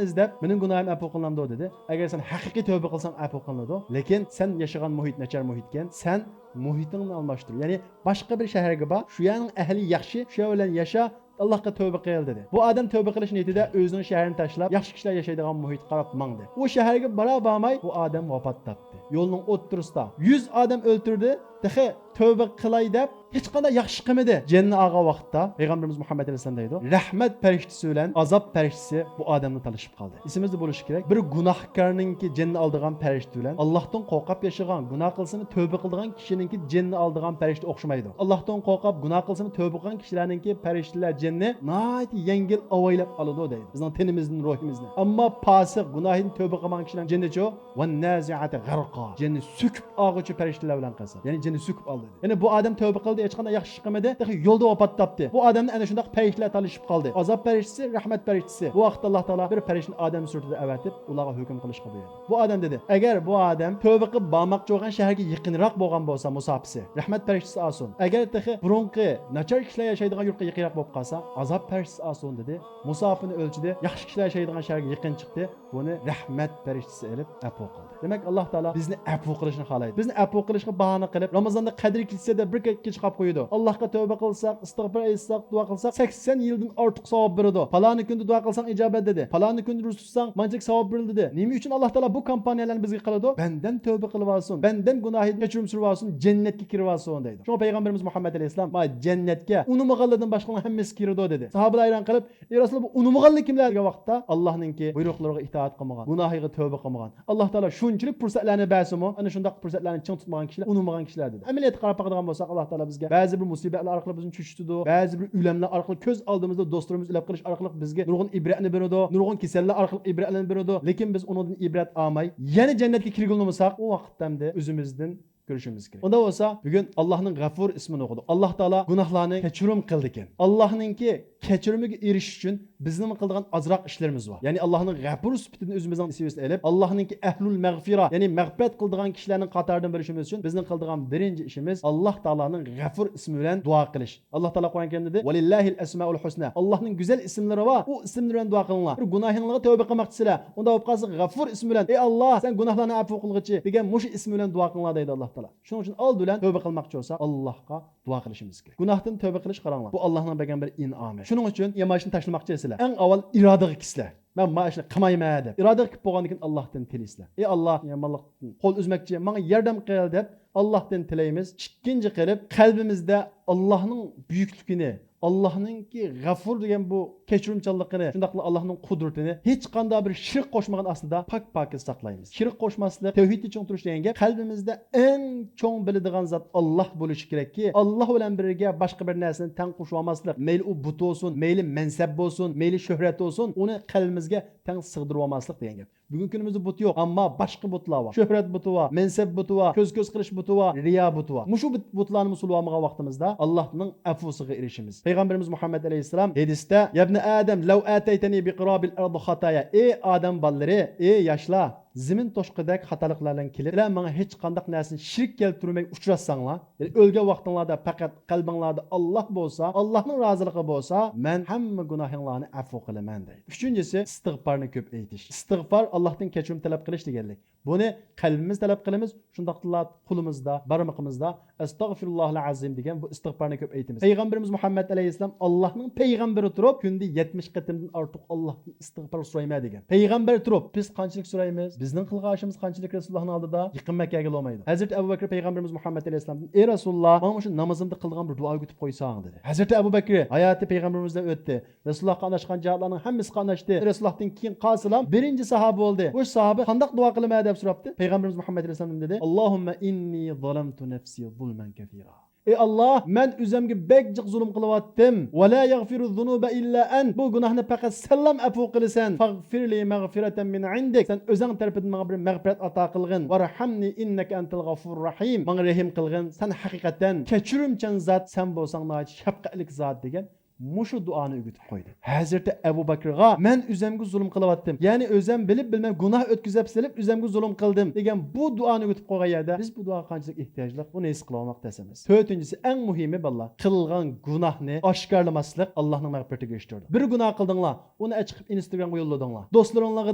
ئىزدەپ، مېنىڭ گۇناھىم ئەپۇ قىلىنامدۇ دېدى. ئەگەر سەن ھەقىقىي تەۋبە قىلساڭ ئەپۇ قىلىنىدۇ. لېكىن سەن ياشىغان مۇھىت ناچار مۇھىتكەن، سەن مۇھىتىڭنى ئالماشتۇر. يەنى باشقا بىر شەھەرگە بار، شۇ يەرنىڭ ئەھلى ياخشى، شۇ يەر بىلەن ياشا، ئاللاھقا تەۋبە قىل دېدى. بۇ ئادەم تەۋبە قىلىش نىيىتىدە ئۆزىنىڭ شەھىرىنى تاشلاپ، ياخشى كىشىلەر ياشايدىغان مۇھىتقا قاراپ ماڭدى. ئۇ شەھەرگە بارا بارماي بۇ ئادەم ۋاپات تاپتى. يولنىڭ ئوتتۇرىسىدا يۈز ئادەم ئۆلتۈردى، تېخى تەۋبە قىلاي دەپ ھېچقانداق ياخشى قىلمىدى. جەننەت ئالغان ۋاقىتتا پەيغەمبىرىمىز مۇھەممەد ئەلەيھىسسالام دەيدۇ، رەھمەت پەرىشتىسى بىلەن ئازاب پەرىشتىسى بۇ ئادەمنى تالىشىپ قالدى. ئېسىمىزدە بولۇشى كېرەك، بىر گۇناھكارنىڭكى جېنىنى ئالىدىغان پەرىشتە بىلەن ئاللاھتىن قورقۇپ ياشىغان، گۇناھ قىلسىمۇ تەۋبە قىلىدىغان كىشىنىڭكى جېنىنى ئالىدىغان پەرىشتە ئوخشىمايدۇ. ئاللاھتىن قورقۇپ گۇناھ قىلسىمۇ تەۋبە قىلغان كىشىلەرنىڭكى پەرىشتىلەر جېنىنى ناھايىتى يەڭگىل ئاۋايلاپ ئالىدۇ دەيدۇ. بىزنىڭ تېنىمىزدىن، روھىمىزنى. ئەمما پاسىق، گۇناھىدىن تەۋبە قىلمىغان كىشىلەرنىڭ جېنىچۇ؟ ۋەننازىئاتى غەرقا. جېنىنى سۆكۈپ ئالغۇچى پەرىشتىلەر بىلەن قىلسا. يەنى جېنىنى سۆكۈپ ئالدى. يەنى بۇ ئادەم تەۋبە قىلدى، ھېچقانداق ياخشى ئىش قىلمىدى، تېخى يولدا ۋاپات تاپتى. بۇ ئادەمنى ئەنە شۇنداق پەرىشتىلەر تالىشىپ قالدى. ئازاب پەرىشتىسى، رەھمەت پەرىشتىسى. بۇ ۋاقىتتا ئاللا تائالا بىر پەرىشتىنى ئادەم سۈرىتىدە ئەۋەتىپ، ئۇلارغا ھۆكۈم قىلىشقا بۇيرۇدى. بۇ ئادەم دېدى، ئەگەر بۇ ئادەم تەۋبە قىلىپ بارماقچى بولغان شەھەرگە يېقىنراق بولغان بولسا، مۇساپىسى، رەھمەت پەرىشتىسى ئالسۇن. ئەگەر تېخى بۇرۇنقى ناچار كىشىلەر ياشايدىغان يۇرتقا يېقىنراق بولۇپ قالسا، ئازاب پەرىشتىسى ئالسۇن دېدى. مۇساپىنى ئۆلچىدى، ياخشى كىشىلەر ياشايدىغان شەھەرگە يېقىن چىقتى. بۇنى رەھمەت پەرىشتىسى ئېلىپ ئەپۇ قىلدى. دېمەك، ئاللا تائالا بىزنى ئەپۇ قىلىشنى خالايدۇ. بىزنى ئەپۇ قىلىشقا باھانە قىلىپ، رامىزاندا قەدىر كېچىسى دەپ بىر كەچ قاپ قويىدۇ. ئاللاھقا تەۋبە قىلساق، ئىستىغپار ئېيتساق، دۇئا قىلساق، سەكسەن يىلدىن ئارتۇق ساۋاب بېرىدۇ. پالانى كۈندە دۇئا قىلساڭ ئىجابەت دېدى. پالانى كۈندە روزا تۇتساڭ، مانچىلىك ساۋاب بېرىلدى دېدى. نېمە ئۈچۈن ئاللا تائالا بۇ كامپانىيەلەرنى بىزگە قىلىدۇ؟ بەندەم تەۋبە قىلىۋالسۇن، بەندەم گۇناھىدىن كەچۈرۈم سۈرۈۋالسۇن، جەننەتكە كىرىۋالسۇن دەيدۇ. شۇڭا پەيغەمبىرىمىز مۇھەممەد ئەلەيھىسسالام، مانا جەننەتكە ئۇنىمىغانلاردىن باشقىلارنىڭ ھەممىسى كىرىدۇ دېدى. ساھابىلەر ھەيران قېلىپ، ئى رەسۇلاللا، بۇ ئۇنىمىغانلار كىملەر دېگەن ۋاقىتتا، ئاللاھنىڭكى بۇيرۇقلىرىغا ئىتائەت قىلمىغان، گۇناھىغا تەۋبە قىلمىغان. ئاللا تائالا شۇنچىلىك پۇرسەتلەرنى بەرسىمۇ، ئەنە شۇنداق پۇرسەتلەرنى چىڭ تۇتمىغان كىشىلەر ئۇنىمىغان كىشىلەر دېدى. ئەمەلىيەتكە قاراپ باقىدىغان بولساق، ئاللا تائالا بىزگە بەزى بىر مۇسىبەتلەر ئارقىلىق بىزنى چۆچۈتىدۇ، بەزى بىر ئۆلۈملەر ئارقىلىق، كۆز ئالدىمىزدا دوستلىرىمىز ئۆلۈپ قېلىش ئارقىلىق بىزگە نۇرغۇن ئىبرەتنى بېرىدۇ، نۇرغۇن كېسەللەر ئارقىلىق ئىبرەتلەرنى بېرىدۇ. لېكىن بىز ئۇنىڭدىن ئىبرەت ئالماي، يەنە جەننەتكە كىرگىلى بولمىساق، ئۇ ۋاقىتتا ئەمدى ئۆزىمىزدىن كۆرۈشىمىز كېرەك. ئۇندا بولسا، بۈگۈن ئاللاھنىڭ غەفۇر ئىسمىنى ئوقۇدۇق. ئاللاھ تائالا گۇناھلارنى كەچۈرۈم قىلىدىكەن. ئاللاھنىڭكى كەچۈرۈمىگە ئېرىشىش ئۈچۈن بىزنىڭ قىلىدىغان ئازراق ئىشلىرىمىز بار. يەنى ئاللاھنىڭ غەپۇر سۈپىتىنى ئۆزىمىزنىڭ سىۋىسىنى ئېلىپ، ئاللاھنىڭكى ئەھلۇل مەغفىرە، يەنى مەغپىرەت قىلىدىغان كىشىلەرنىڭ قاتارىدىن بولۇشىمىز ئۈچۈن بىزنىڭ قىلىدىغان بىرىنچى ئىشىمىز ئاللاھ تائالانىڭ غەفۇر ئىسمى بىلەن دۇئا قىلىش. ئاللاھ تائالا قۇرئان كەرىمدە دېدى، ۋەلىللاھىل ئەسمائۇل ھۇسنا. ئاللاھنىڭ گۈزەل ئىسىملىرى بار، ئۇ ئىسىملىرى بىلەن دۇئا قىلىڭلار. بىر گۇناھىڭلارغا تەۋبە قىلماقچىسىلەر. ئۇنداق بولۇپ قالسا، غەفۇر ئىسمى بىلەن، ئەي ئاللاھ، سەن گۇناھلارنى ئەپۇ قىلغۇچى دېگەن مۇشۇ ئىسمى بىلەن دۇئا قىلىڭلار دەيدۇ ئاللاھ تائالا. شۇنىڭ ئۈچۈن ئالدى بىلەن تەۋبە قىلماقچى بولساق، ئاللاھقا دۇئا قىلىشىمىز كېرەك. گۇناھتىن تەۋبە قىلىش، قاراڭلار، بۇ ئاللاھنىڭ بەرگەن بىر ئىنئامى. شۇنىڭ ئۈچۈن يامان ئىشنى تاشلىماقچى دېسىلەر، ئەڭ ئاۋۋال ئىرادىگە كېلىسىلەر. مەن ما ئىشنى قىلمايمەن دەپ ئىرادىگە كېلىپ بولغاندىن كېيىن ئاللاھتىن تىلەيسىلەر. ئەي ئاللاھ، يامانلىقتىن قول ئۈزمەكچى، ماڭا ياردەم قىل دەپ ئاللاھتىن تىلەيمىز. ئىككىنچى قىلىپ، قەلبىمىزدە ئاللاھنىڭ بۈيۈكلۈكىنى، ئاللاھنىڭكى غەفۇر دېگەن بۇ كەچۈرۈمچانلىقىنى، شۇنداقلا ئاللاھنىڭ قۇدرىتىنى ھېچقانداق بىر شىرك قوشمىغان ئاستىدا پاك-پاكىز ساقلايمىز. شىرك قوشماسلىق، تەۋھىدتە چىڭ تۇرۇش دېگەن گەپ، قەلبىمىزدە ئەڭ چوڭ بىلىدىغان زات ئاللاھ بولۇشى كېرەككى، ئاللاھ بىلەن بىرگە باشقا بىر نەرسىنى تەڭ قوشۇۋالماسلىق. مەيلى ئۇ بۇت بولسۇن، مەيلى مەنسەپ بولسۇن، مەيلى شۆھرەت بولسۇن، ئۇنى قەلبىمىزگە تەڭ سىغدۇرۇۋالماسلىق دېگەن گەپ. بۈگۈنكى كۈنىمىزدە بۇت يوق، ئەمما باشقا بۇتلار بار. شۆھرەت بۇتى بار، مەنسەپ بۇتى بار، كۆز-كۆز قىلىش بۇتى بار، رىيا بۇتى بار. مۇشۇ بۇت-، بۇتلارنى سولىۋالمىغان ۋاقتىمىزدا ئاللاھنىڭ ئەفۇسىغا ئېرىشىمىز. پەيغەمبىرىمىز مۇھەممەد ئەلەيھىسسالام ھەدىستە، يا ابن آدم لو أتيتني بقراب الأرض خطايا، ئەي ئادەم بالىلىرى، ئەي ياشلار، زېمىن توشقىدەك خاتالىقلار بىلەن كېلىپ، سىلەر ماڭا ھېچقانداق نەرسىنى شېرىك كەلتۈرمەي ئۇچراتساڭلار، يەنى ئۆلگەن ۋاقتىڭلاردا پەقەت قەلبىڭلاردا ئاللاھ بولسا، ئاللاھنىڭ رازىلىقى بولسا، مەن ھەممە گۇناھىڭلارنى ئەپۇ قىلىمەن دەيدۇ. ئۈچىنچىسى، ئىستىغپارنى كۆپ ئېيتىش. ئىستىغپار ئاللاھتىن كەچۈرۈم تەلەپ قىلىش دېگەنلىك. بۇنى قەلبىمىز تەلەپ قىلىمىز، شۇنداقتىلا قولىمىزدا، بارمىقىمىزدا ئەستەغفىرۇللاھىل ئەزىم دېگەن بۇ ئىستىغپارنى كۆپ ئېيتىمىز. پەيغەمبىرىمىز مۇھەممەد ئەلەيھىسسالام ئاللاھنىڭ پەيغەمبىرى تۇرۇپ، كۈندە يەتمىش قېتىمدىن ئارتۇق ئاللاھتىن ئىستىغپار سورايمەن دېگەن. پەيغەمبەر تۇرۇپ، بىز قانچىلىك سورايمىز؟ بىزنىڭ قىلغان ئىشىمىز قانچىلىك رەسۇلۇللاھنىڭ ئالدىدا؟ يېقىن مەككەگە بولمايدۇ. ھەزرىتى ئەبۇ بەكرى پەيغەمبىرىمىز مۇھەممەد ئەلەيھىسسالامدىن، ئەي رەسۇلۇللا، ماڭا مۇشۇ نامىزىمدا قىلىدىغان بىر دۇئا ئۆگىتىپ قويساڭ، دېدى. ھەزرىتى ئەبۇ بەكرى ھاياتى پەيغەمبىرىمىز بىلەن ئۆتتى. رەسۇلۇللاھقا قاتناشقان جىھادلارنىڭ ھەممىسى قاتناشتى. رەسۇلۇللاھتىن كېيىن قالسىلام بىرىنچى ساھابە بولدى. بۇ ساھابە قانداق دۇئا قىلىمەن دەپ سوراپتۇ. پەيغەمبىرىمىز مۇھەممەد ئەلەيھىسسالام دېدى، ئاللاھۇممە ئىننى زالامتۇ نەفسى زۇلمەن كەسىرا. ئەي ئاللاھ، مەن ئۆزۈمگە بەك جىق زۇلۇم قىلىۋاتتىم. ۋە لا يەغفىرۇ زۇنۇبە ئىللا ئەنت. بۇ گۇناھنى پەقەت سەنلام ئەپۇ قىلىسەن. فەغفىرلى مەغفىرەتەن مىن ئىندىك. سەن ئۆزۈڭ تەرىپىدىن ماڭا بىر مەغپىرەت ئاتا قىلغىن. ۋەرھەمنى ئىننەكە ئەنتەل غەفۇرۇر رەھىم. ماڭا رەھىم قىلغىن. سەن ھەقىقەتەن كەچۈرۈمچان زات، سەن بولساڭ ناھايىتى شەپقەتلىك زات دېگەن مۇشۇ دۇئانى ئۆگىتىپ قويدى. ھەزرىتى ئەبۇ بەكرىغا، مەن ئۆزۈمگە زۇلۇم قىلىۋاتتىم. يەنى ئۆزۈم بىلىپ بىلمەي گۇناھ ئۆتكۈزۈپ سېلىپ ئۆزۈمگە زۇلۇم قىلدىم دېگەن بۇ دۇئانى ئۆگىتىپ قويغان يەردە بىز بۇ دۇئاغا قانچىلىك ئېھتىياجلىق، بۇنى ھېس قىلىۋالماق تەس ئەمەس. تۆتىنچىسى، ئەڭ مۇھىمى بالىلار، قىلغان گۇناھنى ئاشكارىلىماسلىق ئاللاھنىڭ مەغپىرىتىگە ئېرىشتۈرىدۇ. بىر گۇناھ قىلدىڭلار، ئۇنى ئەچىقىپ ئىنستاگرامغا يوللىدىڭلار. دوستلىرىڭلارغا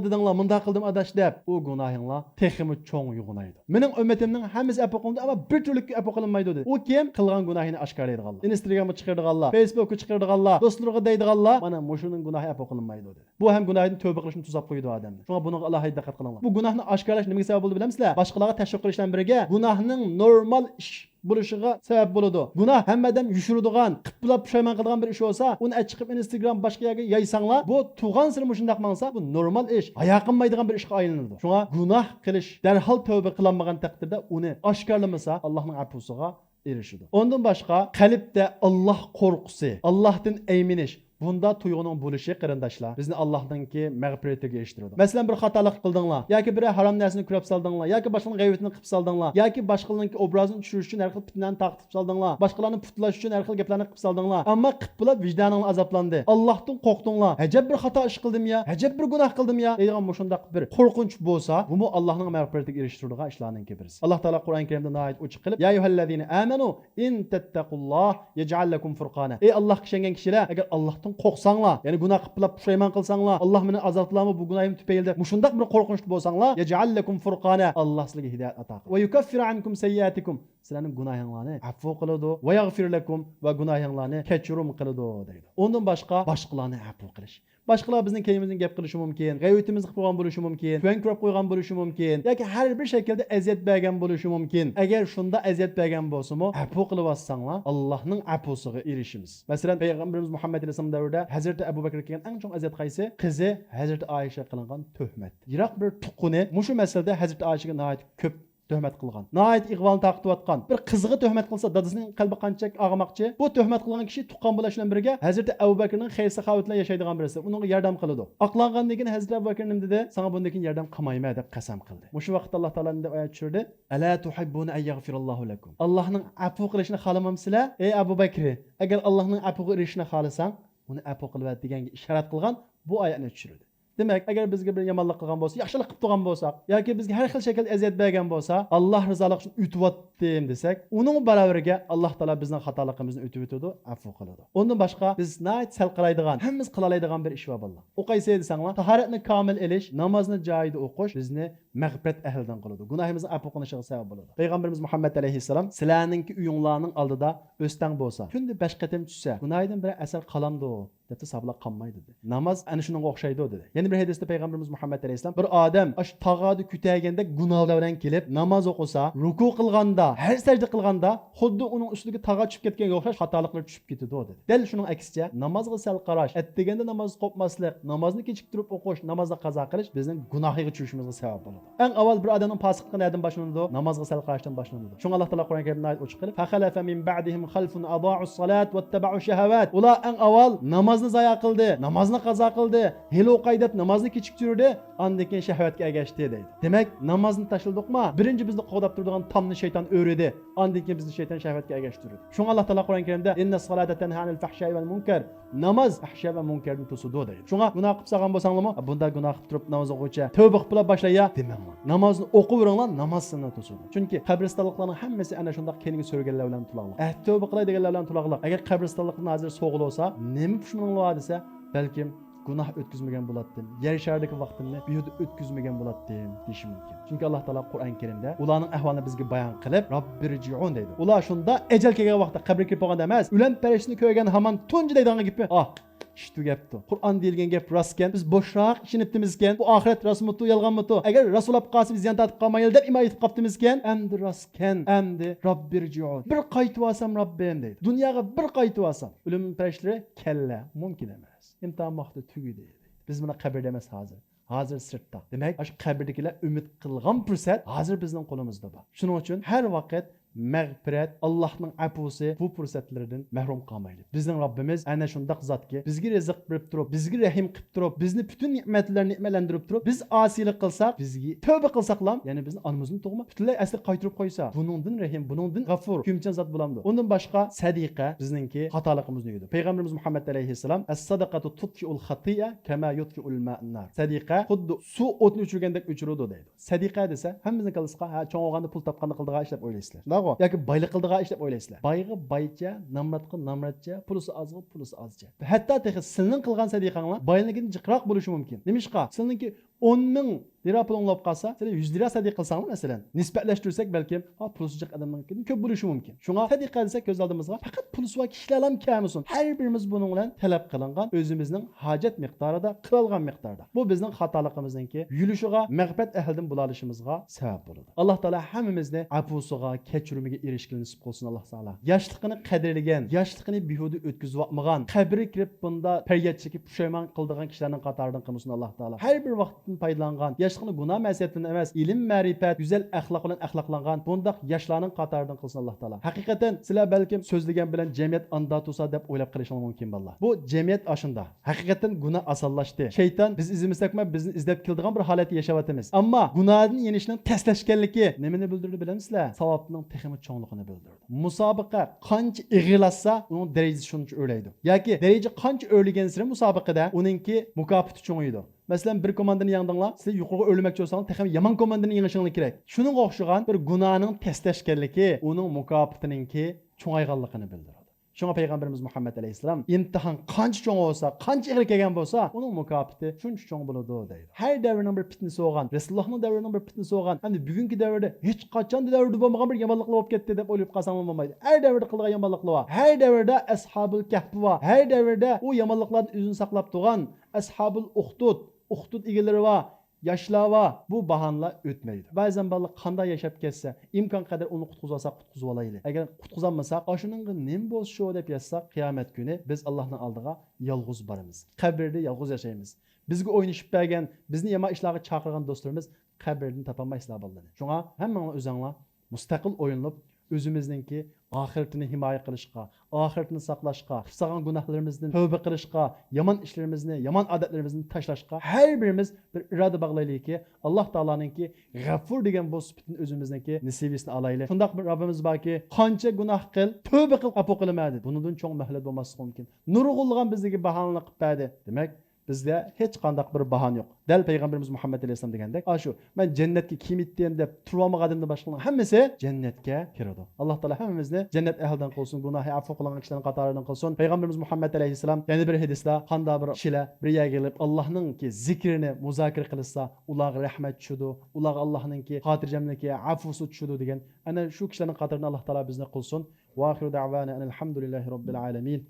دېدىڭلار، مۇنداق قىلدىم ئاداش دەپ، ئۇ گۇناھىڭلار تېخىمۇ چوڭ يوغىنايدۇ. مېنىڭ ئۈممىتىمنىڭ ھەممىسى ئەپۇ قىلىنىدۇ، ئەمما بىر تۈرلۈككە ئەپۇ قىلىنمايدۇ دېدى. ئۇ كىم؟ قىلغان گۇناھىنى ئاشكارىلايدىغانلار. ئىنستاگرامغا چىقىرىدىغانلار، فېيسبۇكقا چىقىرىدىغانلار، دوستلىرىغا دەيدىغانلار، مانا مۇشۇنىڭ گۇناھى ئەپۇ قىلىنمايدۇ دېدى. بۇ ھەم گۇناھىدىن تەۋبە قىلىشنى توساپ قويىدۇ ئادەمنى. شۇڭا بۇنىڭغا ئالاھىدە دىققەت قىلىڭلار. بۇ گۇناھنى ئاشكارىلاش نېمىگە سەۋەب بولىدۇ بىلەمسىلەر؟ باشقىلارغا تەشۋىق قىلىش بىلەن بىرگە گۇناھنىڭ نورمال ئىش بولۇشىغا سەۋەب بولىدۇ. گۇناھ ھەممە ئادەم يوشۇرىدىغان، قىپپىلاپ پۇشايمان قىلىدىغان بىر ئىش بولسا، ئۇنى ئەچىقىپ ئىنستاگرام باشقا يەرگە يايساڭلار، بۇ تۇغان سېرى مۇشۇنداق ماڭسا، بۇ نورمال ئىش، ھايا قىلمايدىغان بىر ئىشقا ئايلىنىدۇ. شۇڭا گۇناھ قىلىش، دەرھال تەۋبە قىلالمىغان تەقدىردە ئۇنى ئاشكارىلىمىسا، ئاللاھنىڭ ئەپۇسىغا ئېرىشىدۇ. ئۇندىن باشقا، قەلبتە ئاللاھ قورقۇسى، ئاللاھتىن ئەيمىنىش، بۇنداق تۇيغۇنىڭ بولۇشى، قېرىنداشلار، بىزنى ئاللاھنىڭكى مەغپىرىتىگە ئېرىشتۈرىدۇ. مەسىلەن، بىر خاتالىق قىلدىڭلار ياكى بىرەر ھارام نەرسىنى كۆرۈپ سالدىڭلار ياكى باشقىنىڭ غەيۋىتىنى قىلىپ سالدىڭلار ياكى باشقىلارنىڭكى ئوبرازىنى چۈشۈرۈش ئۈچۈن ھەر خىل پىتنىلەرنى تارقىتىپ سالدىڭلار، باشقىلارنى پۇتلاش ئۈچۈن ھەر خىل گەپلەرنى قىلىپ سالدىڭلار، ئەمما قىپپىلاپ ۋىجدانىڭلار ئازابلاندى. ئاللاھتىن قورقتۇڭلار. ئەجەب بىر خاتا ئىش قىلدىم يا، ئەجەب بىر گۇناھ قىلدىم يا دەيدىغان مۇشۇنداق بىر قورقۇنچ بولسا، بۇمۇ ئاللاھنىڭ مەغپىرىتىگە ئېرىشتۈرىدىغان ئىشلارنىڭكى بىرسى. ئاللاھ تائالا قۇرئان كەرىمدە ناھايىتى ئوچۇق قىلىپ، يا ئەييۇھەللەزىنە ئامەنۇ ئىن تەتتەقۇللاھ يەجئەل لەكۇم فۇرقانا. ئەي ئاللاھقا ئىشەنگەن كىشىلەر، ئەگەر ئاللاھتىن قورقساڭلار، يەنى گۇناھ قىلىپ بولۇپ پۇشايمان قىلساڭلار، ئاللاھ مېنى ئازابلامۇ بۇ گۇناھىم تۈپەيلىدە، مۇشۇنداق بىر قورقۇنچتا بولساڭلار، يەجئەل لەكۇم فۇرقانا، ئاللاھ سىزلەرگە ھىدايەت ئاتا قىلىدۇ. ۋە يۇكەففىر ئەنكۇم سەييئاتىكۇم، سىلەرنىڭ گۇناھىڭلارنى ئەپۇ قىلىدۇ. ۋە يەغفىر لەكۇم، ۋە گۇناھىڭلارنى كەچۈرۈم قىلىدۇ دەيدۇ. ئۇندىن باشقا، باشقىلارنى ئەپۇ قىلىش. باشقىلار بىزنىڭ كەينىمىزدىن گەپ قىلىشى مۇمكىن، غەيۋىتىمىزنى قىلىپ قويغان بولۇشى مۇمكىن، تۆۋەن كۆرۈپ قويغان بولۇشى مۇمكىن ياكى ھەر بىر شەكىلدە ئەزىيەت بەرگەن بولۇشى مۇمكىن. ئەگەر شۇنداق ئەزىيەت بەرگەن بولسىمۇ، ئەپۇ قىلىۋاتساڭلار، ئاللاھنىڭ ئەپۇسىغا ئېرىشىمىز. مەسىلەن، پەيغەمبىرىمىز مۇھەممەد ئەلەيھىسسالام دەۋرىدە ھەزرىتى ئەبۇ بەكرگە كەلگەن ئەڭ چوڭ ئەزىيەت قايسى؟ قىزى ھەزرىتى ئائىشەگە قىلىنغان تۆھمەت. يىراق بىر تۇغقىنى مۇشۇ مەسىلىدە ھەزرىتى ئائىشەگە ناھايىتى كۆپ تۆھمەت قىلغان. ناھايىتى ئىغۋالنى تارقىتىۋاتقان. بىر قىزىغا تۆھمەت قىلسا، دادىسىنىڭ قەلبى قانچىلىك ئاغرىماقچى؟ بۇ تۆھمەت قىلغان كىشى تۇغقان بولۇش بىلەن بىرگە ھەزرىتى ئەبۇ بەكرىنىڭ خەير-ساخاۋىتى بىلەن ياشايدىغان بىرسى. ئۇنىڭغا ياردەم قىلىدۇ. ئاقلانغاندىن كېيىن ھەزرىتى ئەبۇ بەكرى نېمە دېدى؟ ساڭا بۇندىن كېيىن ياردەم قىلمايمەن دەپ قەسەم قىلدى. مۇشۇ ۋاقىتتا ئاللاھ تائالا نېمە دەپ ئايەت چۈشۈردى؟ ئەلا تۇھىببۇنە ئەن يەغفىرەللاھۇ لەكۇم. ئاللاھنىڭ ئەپۇ قىلىشىنى خالىمامسىلەر؟ ئەي ئەبۇ بەكرى، ئەگەر ئاللاھنىڭ ئەپۇغا ئېرىشىشنى خالىساڭ، ئۇنى ئەپۇ قىلىۋەت دېگەنگە ئىشارەت قىلغان بۇ ئايەتنى چۈشۈردى. دېمەك، ئەگەر بىزگە بىر يامانلىق قىلغان بولسا، ياخشىلىق قىلىپ تۇرغان بولساق ياكى بىزگە ھەر خىل شەكىلدە ئەزىيەت بەرگەن بولسا، ئاللاھ رىزالىقى ئۈچۈن ئۆتۈۋاتتىم دېسەك، ئۇنىڭ باراۋىرىگە ئاللاھ تائالا بىزنىڭ خاتالىقىمىزنى ئۆتۈۋېتىدۇ، ئەپۇ قىلىدۇ. ئۇندىن باشقا، بىز ناھايىتى سەل قارايدىغان، ھەممىمىز قىلالايدىغان بىر ئىش بار بالىلار. ئۇ قايسى دېسەڭلار، تاھارەتنى كامىل ئېلىش، نامازنى جايىدا ئوقۇش بىزنى مەغپىرەت ئەھلىدىن قىلىدۇ، گۇناھىمىزنىڭ ئەپۇ قىلىنىشىغا سەۋەب بولىدۇ. پەيغەمبىرىمىز مۇھەممەد ئەلەيھىسسالام، سىلەرنىڭكى ئۆيۈڭلارنىڭ ئالدىدا ئۆستەڭ بولسا، كۈندە بەش قېتىم چۈشسە، گۇناھىدىن بىرەر ئەسەر قالامدۇ؟ دەپتۇ ساھابىلار، قالمايدۇ دېدى. ناماز ئەنە شۇنىڭغا ئوخشايدۇ دېدى. يەنە بىر ھەدىستە پەيغەمبىرىمىز مۇھەممەد ئەلەيھىسسالام، بىر ئادەم ئاشۇ تاغاردا كۆتەرگەندەك گۇناھلار بىلەن كېلىپ ناماز ئوقۇسا، رۇكۇ قىلغاندا، ھەر سەجدە قىلغاندا خۇددى ئۇنىڭ ئۈستىگە تاغار چۈشۈپ كەتكەنگە ئوخشاش خاتالىقلىرى چۈشۈپ كېتىدۇ دېدى. دەل شۇنىڭ ئەكسىچە، نامازغا سەل قاراش، ئەتىگەندە نامازنى قوپماسلىق، نامازنى كېچىكتۈرۈپ ئوقۇش، نامازنى قازا قىلىش بىزنىڭ گۇناھىغا چۈشۈشىمىزگە سەۋەب بولىدۇ. ئەڭ ئاۋۋال بىر ئادەمنىڭ پاسىقلىقى نەدىن باشلىنىدۇ؟ نامازغا سەل قاراشتىن باشلىنىدۇ. شۇڭا ئاللاھ تائالا قۇرئان كەرىمدە ناھايىتى ئوچۇق قىلىپ، فخلف من بعدهم خلف أضاعوا الصلاة واتبعوا الشهوات. ئۇلار ئەڭ ئاۋۋال نامازنى زايا قىلدى، نامازنى قازا قىلدى، ھېلى ئوقاي دەپ نامازنى كېچىكتۈردى، ئاندىن كېيىن شەھۋەتكە ئەگەشتى دەيدۇ. دېمەك، نامازنى تاشلىدۇقما، بىرىنچى بىزنى قوغداپ تۇرىدىغان تامنى شەيتان ئۆرۈدى. ئاندىن كېيىن بىزنى شەيتان شەھۋەتكە ئەگەشتۈرىدۇ. شۇڭا ئاللاھ تائالا قۇرئان كەرىمدە، إن الصلاة تنهى عن الفحشاء والمنكر. ناماز پەھشە ۋە مۇنكەردىن توسىدۇ دەيدۇ. شۇڭا گۇناھ قىلىپ سالغان بولساڭلارمۇ، بۇنداق گۇناھ قىلىپ تۇرۇپ ناماز ئوقۇغۇچە تەۋبە قىلىپ باشلايا دېمەڭلار. نامازنى ئوقۇۋېرىڭلار، ناماز سىلەرنى توسىدۇ. چۈنكى قەبرىستانلىقلارنىڭ ھەممىسى ئەنە شۇنداق كەينىگە سۈرگەنلەر بىلەن تۇلاقلىق. ئەھ، تەۋبە قىلاي دېگەنلەر بىلەن تۇلاقلىق. ئەگەر قەبرىستانلىقتىن ھازىر سوغۇلۇۋالسا، نېمە پۇشمىنىڭلار بار دېسە، بەلكىم گۇناھ ئۆتكۈزمىگەن بولاتتىم، يەر شارىدىكى ۋاقتىمنى بىھۇدە ئۆتكۈزمىگەن بولاتتىم دېيىشى مۇمكىن. چۈنكى ئاللا تائالا قۇرئان كەرىمدە ئۇلارنىڭ ئەھۋالىنى بىزگە بايان قىلىپ، رەببىرجىئۇن دەيدۇ. ئۇلار شۇندا ئەجەل كەلگەن ۋاقىتتا، قەبرىگە كىرىپ بولغاندا ئەمەس، ئۆلۈم پەرىشتىسىنى كۆرگەن ھامان تۇنجى دەيدىغان گېپى، ئاھ، ئىشتۇ گەپتۇ. قۇرئان دېيىلگەن گەپ راستكەن، بىز بوشراق ئىشىنىپتىمىزكەن، بۇ ئاخىرەت راستمۇتۇ، يالغانمۇتۇ؟ ئەگەر راست بولاپ قالسا، بىز زىيان تارتىپ قالمايلى دەپ ئىمان ئېيتىپ قاپتىمىزكەن، ئەمدى راستكەن، ئەمدى رەببىرجىئۇن، بىر قايتىۋالسام رەببىم دەيدۇ، دۇنياغا بىر قايتىۋالسام. ئۆلۈم پەرىشتىلىرى كەللە، مۇمكىن ئەمەس، ئىمتىھان ۋاقتى تۈگىدى. بىز مانا قەبرىدە ئەمەس ھازىر. ھازىر سىرتتا. دېمەك، ئاشۇ قەبرىدىكىلەر ئۈمىد قىلغان پۇرسەت ھازىر بىزنىڭ قولىمىزدا بار. شۇنىڭ ئۈچۈن ھەر ۋاقىت مەغپىرەت، ئاللاھنىڭ ئەپۇسى بۇ پۇرسەتلىرىدىن مەھرۇم قالمايلى. بىزنىڭ رەببىمىز ئەنە شۇنداق زاتكى، بىزگە رىزىق بېرىپ تۇرۇپ، بىزگە رەھىم قىلىپ تۇرۇپ، بىزنى پۈتۈن نېمەتلەر نېمەتلەندۈرۈپ تۇرۇپ، بىز ئاسىيلىق قىلساق، بىزگە تەۋبە قىلساقلام، يەنى بىزنى ئانىمىزنى تۇغما پۈتۈنلەي ئەسلىگە قايتۇرۇپ قويسا، بۇنىڭدىن رەھىم، بۇنىڭدىن غەفۇر، كۆيۈمچان زات بولامدۇ؟ ئۇندىن باشقا سەدىقە بىزنىڭكى خاتالىقىمىزنى يۇيىدۇ. پەيغەمبىرىمىز مۇھەممەد ئەلەيھىسسالام، «ئەس-سەدىقەتۇ تۇتفىئۇل خەتىئە كەما يۇتفىئۇل ماء نار.» سەدىقە خۇددى سۇ ئوتنى ئۆچۈرگەندەك ئۆچۈرىدۇ دەيدۇ. سەدىقە دېسە، ھەممىمىزنىڭ كاللىسىغا، ھە، چوڭ بولغاندا پۇل تاپقاندا قىلىدىغان ئىش دەپ ئويلايسىلەر. شۇنداقغۇ؟ ياكى بايلىق قىلىدىغان ئىش دەپ ئويلايسىلەر. بايغا بايچە، نامراتقا نامراتچە، پۇلىسى ئازغا پۇلىسى ئازچە. ھەتتا تېخى سىلىنىڭ قىلغان سەدىقەڭلار باينىڭكىدىن جىقراق بولۇشى مۇمكىن. نېمىشقا؟ سىلىنىڭكى ئون مىڭ لىرا پۇلۇڭ بولۇپ قالسا، سىلەر يۈز لىرا سەدىقە قىلساڭلار، مەسىلەن، نىسبەتلەشتۈرسەك، بەلكىم، ھا، پۇلسىز جىق ئادەمنىڭكىدىن كۆپ بولۇشى مۇمكىن. شۇڭا سەدىقە دېسەك، كۆز ئالدىمىزغا پەقەت پۇلسىز بار كىشىلەرلا كەلمىسۇن. ھەر بىرىمىز بۇنىڭ بىلەن تەلەپ قىلىنغان ئۆزىمىزنىڭ ھاجەت مىقدارىدا، قىلالىغان مىقداردا. بۇ بىزنىڭ خاتالىقىمىزنىڭكى يۇيۇلۇشىغا، مەغپىرەت ئەھلىدىن بولالىشىمىزغا سەۋەب بولىدۇ. ئاللا تائالا ھەممىمىزنى ئەپۇسىغا، كەچۈرۈمىگە ئېرىشكىلى نېسىپ قىلسۇن، ئاللا تائالا. ياشلىقىنى قەدىرلىگەن، ياشلىقىنى بىھۇدە ئۆتكۈزۈۋاتمىغان، قەبرىگە كىرىپ بۇندا پەرياد چېكىپ پۇشايمان قىلىدىغان كىشىلەرنىڭ قاتارىدىن قىلمىسۇن، ئاللا تائالا. ھەر بىر ۋاقىتتىن پايدىلانغان، ياشلىقىنى گۇناھ مەسىيەتتىن ئەمەس، ئىلىم، مەرىپەت، گۈزەل ئەخلاق بىلەن ئەخلاقلانغان بۇنداق ياشلارنىڭ قاتارىدىن قىلسۇن، ئاللا تائالا. ھەقىقەتەن سىلەر بەلكىم سۆزلىگەن بىلەن جەمئىيەت ئاندا تۇرسا دەپ ئويلاپ قېلىشىڭلار مۇمكىن، بالىلار. بۇ جەمئىيەت ئاشۇندا. ھەقىقەتەن گۇناھ ئاسانلاشتى. شەيتان بىز ئىزدىمىسەكمۇ بىزنى ئىزدەپ كېلىدىغان بىر ھالەتتە ياشاۋاتىمىز. ئەمما گۇناھدىن يېنىشنىڭ تەسلەشكەنلىكى نېمىنى بىلدۈردى بىلەمسىلەر؟ ساۋابنىڭ تېخىمۇ چوڭلۇقىنى بىلدۈردى. مۇسابىقە قانچە ئېغىرلاشسا، ئۇنىڭ دەرىجىسى شۇنچە ئۆرلەيدۇ. ياكى دەرىجە قانچە ئۆرلىگەنسېرى مۇسابىقىدە ئۇنىڭكى مۇكاپاتى چوڭىيىدۇ. مەسىلەن، بىر كوماندىنى يەڭدىڭلار، سىلەر يۇقىرىغا ئۆرلىمەكچى بولساڭلار، تېخىمۇ يامان كوماندىنى يېڭىشىڭلار كېرەك. شۇنىڭغا ئوخشىغان بىر گۇناھنىڭ تەسلەشكەنلىكى ئۇنىڭ مۇكاپاتىنىڭكى چوڭايغانلىقىنى بىلدۈرىدۇ. شۇڭا پەيغەمبىرىمىز مۇھەممەد ئەلەيھىسسالام، ئىمتىھان قانچە چوڭ بولسا، قانچە ئېغىر كەلگەن بولسا، ئۇنىڭ مۇكاپاتى شۇنچە چوڭ بولىدۇ دەيدۇ. ھەر دەۋرنىڭ بىر پىتنىسى بولغان، رەسۇلۇللاھنىڭ دەۋرىنىڭ بىر پىتنىسى بولغان، ئەمدى بۈگۈنكى دەۋردە ھېچقاچان دەۋردە بولمىغان بىر يامانلىقلار بولۇپ كەتتى دەپ ئويلاپ قالساڭلار بولمايدۇ. ھەر دەۋردە قىلغان يامانلىقلار بار. ھەر دەۋردە ئەسھابۇل كەھپى بار. ھەر دەۋردە ئۇ يامانلىقلاردىن ئۆزىنى ساقلاپ تۇرغان ئەسھابۇل ئۇخدۇد، ئۇخدۇد ئىگىلىرى بار. ياشلار بار، بۇ باھانىلەر ئۆتمەيدۇ. بەزەن بالىلار قانداق ياشاپ كەتسە، ئىمكان قەدەر ئۇنى قۇتقۇزالىساق قۇتقۇزۇۋالايلى. ئەگەر قۇتقۇزالمىساق، ئاشۇنىڭغا نېمە بولسا شۇ دەپ ياشىساق، قىيامەت كۈنى بىز ئاللاھنىڭ ئالدىغا يالغۇز بارىمىز. قەبرىدە يالغۇز ياشايمىز. بىزگە ئوينىشىپ بەرگەن، بىزنى يامان ئىشلارغا چاقىرغان دوستلىرىمىز قەبرىدىن تاپالمايسىلەر بالىلىرىنى. شۇڭا ھەممىڭلار ئۆزۈڭلار مۇستەقىل ئويلىنىپ، ئۆزىمىزنىڭكى ئاخىرىتىنى ھىمايە قىلىشقا، ئاخىرىتىنى ساقلاشقا، قىلىپ سالغان گۇناھلىرىمىزدىن تەۋبە قىلىشقا، يامان ئىشلىرىمىزنى، يامان ئادەتلىرىمىزنى تاشلاشقا ھەر بىرىمىز بىر ئىرادە باغلايلىكى، ئاللاھ تائالانىڭكى غەفۇر دېگەن بۇ سۈپىتىنى ئۆزىمىزنىڭكى نېسىۋىسىنى ئالايلى. شۇنداق بىر رەببىمىز باركى، قانچە گۇناھ قىل، تەۋبە قىل، ئەپۇ قىلىمەن دېدى. بۇنىڭدىن چوڭ مۆھلەت بولماسلىقى مۇمكىن. نۇرغۇنلىغان بىزگە باھانىلەر قىلىپ بەردى. دېمەك، بىزدە ھېچقانداق بىر باھانە يوق. دەل پەيغەمبىرىمىز مۇھەممەد ئەلەيھىسسالام دېگەندەك، ئاشۇ مەن جەننەتكە كىم يېتتىم دەپ تۇرۇۋالمىغان ئادەمدىن باشقىلارنىڭ ھەممىسى جەننەتكە كىرىدۇ. ئاللاھ تائالا ھەممىمىزنى جەننەت ئەھلىدىن قىلسۇن، گۇناھى ئەپۇ قىلىنغان كىشىلەرنىڭ قاتارىدىن قىلسۇن. پەيغەمبىرىمىز مۇھەممەد ئەلەيھىسسالام يەنە بىر ھەدىستە، قانداق بىر كىشىلەر بىر يەرگە كېلىپ ئاللاھنىڭكى زىكرىنى مۇزاكىرە قىلىشسا، ئۇلارغا رەھمەت چۈشىدۇ، ئۇلارغا ئاللاھنىڭكى خاتىرجەملىكى، ئەپۇسى چۈشىدۇ دېگەن. ئەنە شۇ كىشىلەرنىڭ قاتارىدىن ئاللاھ تائالا بىزنى قىلسۇن. وآخر دعوانا أن الحمد لله رب العالمين.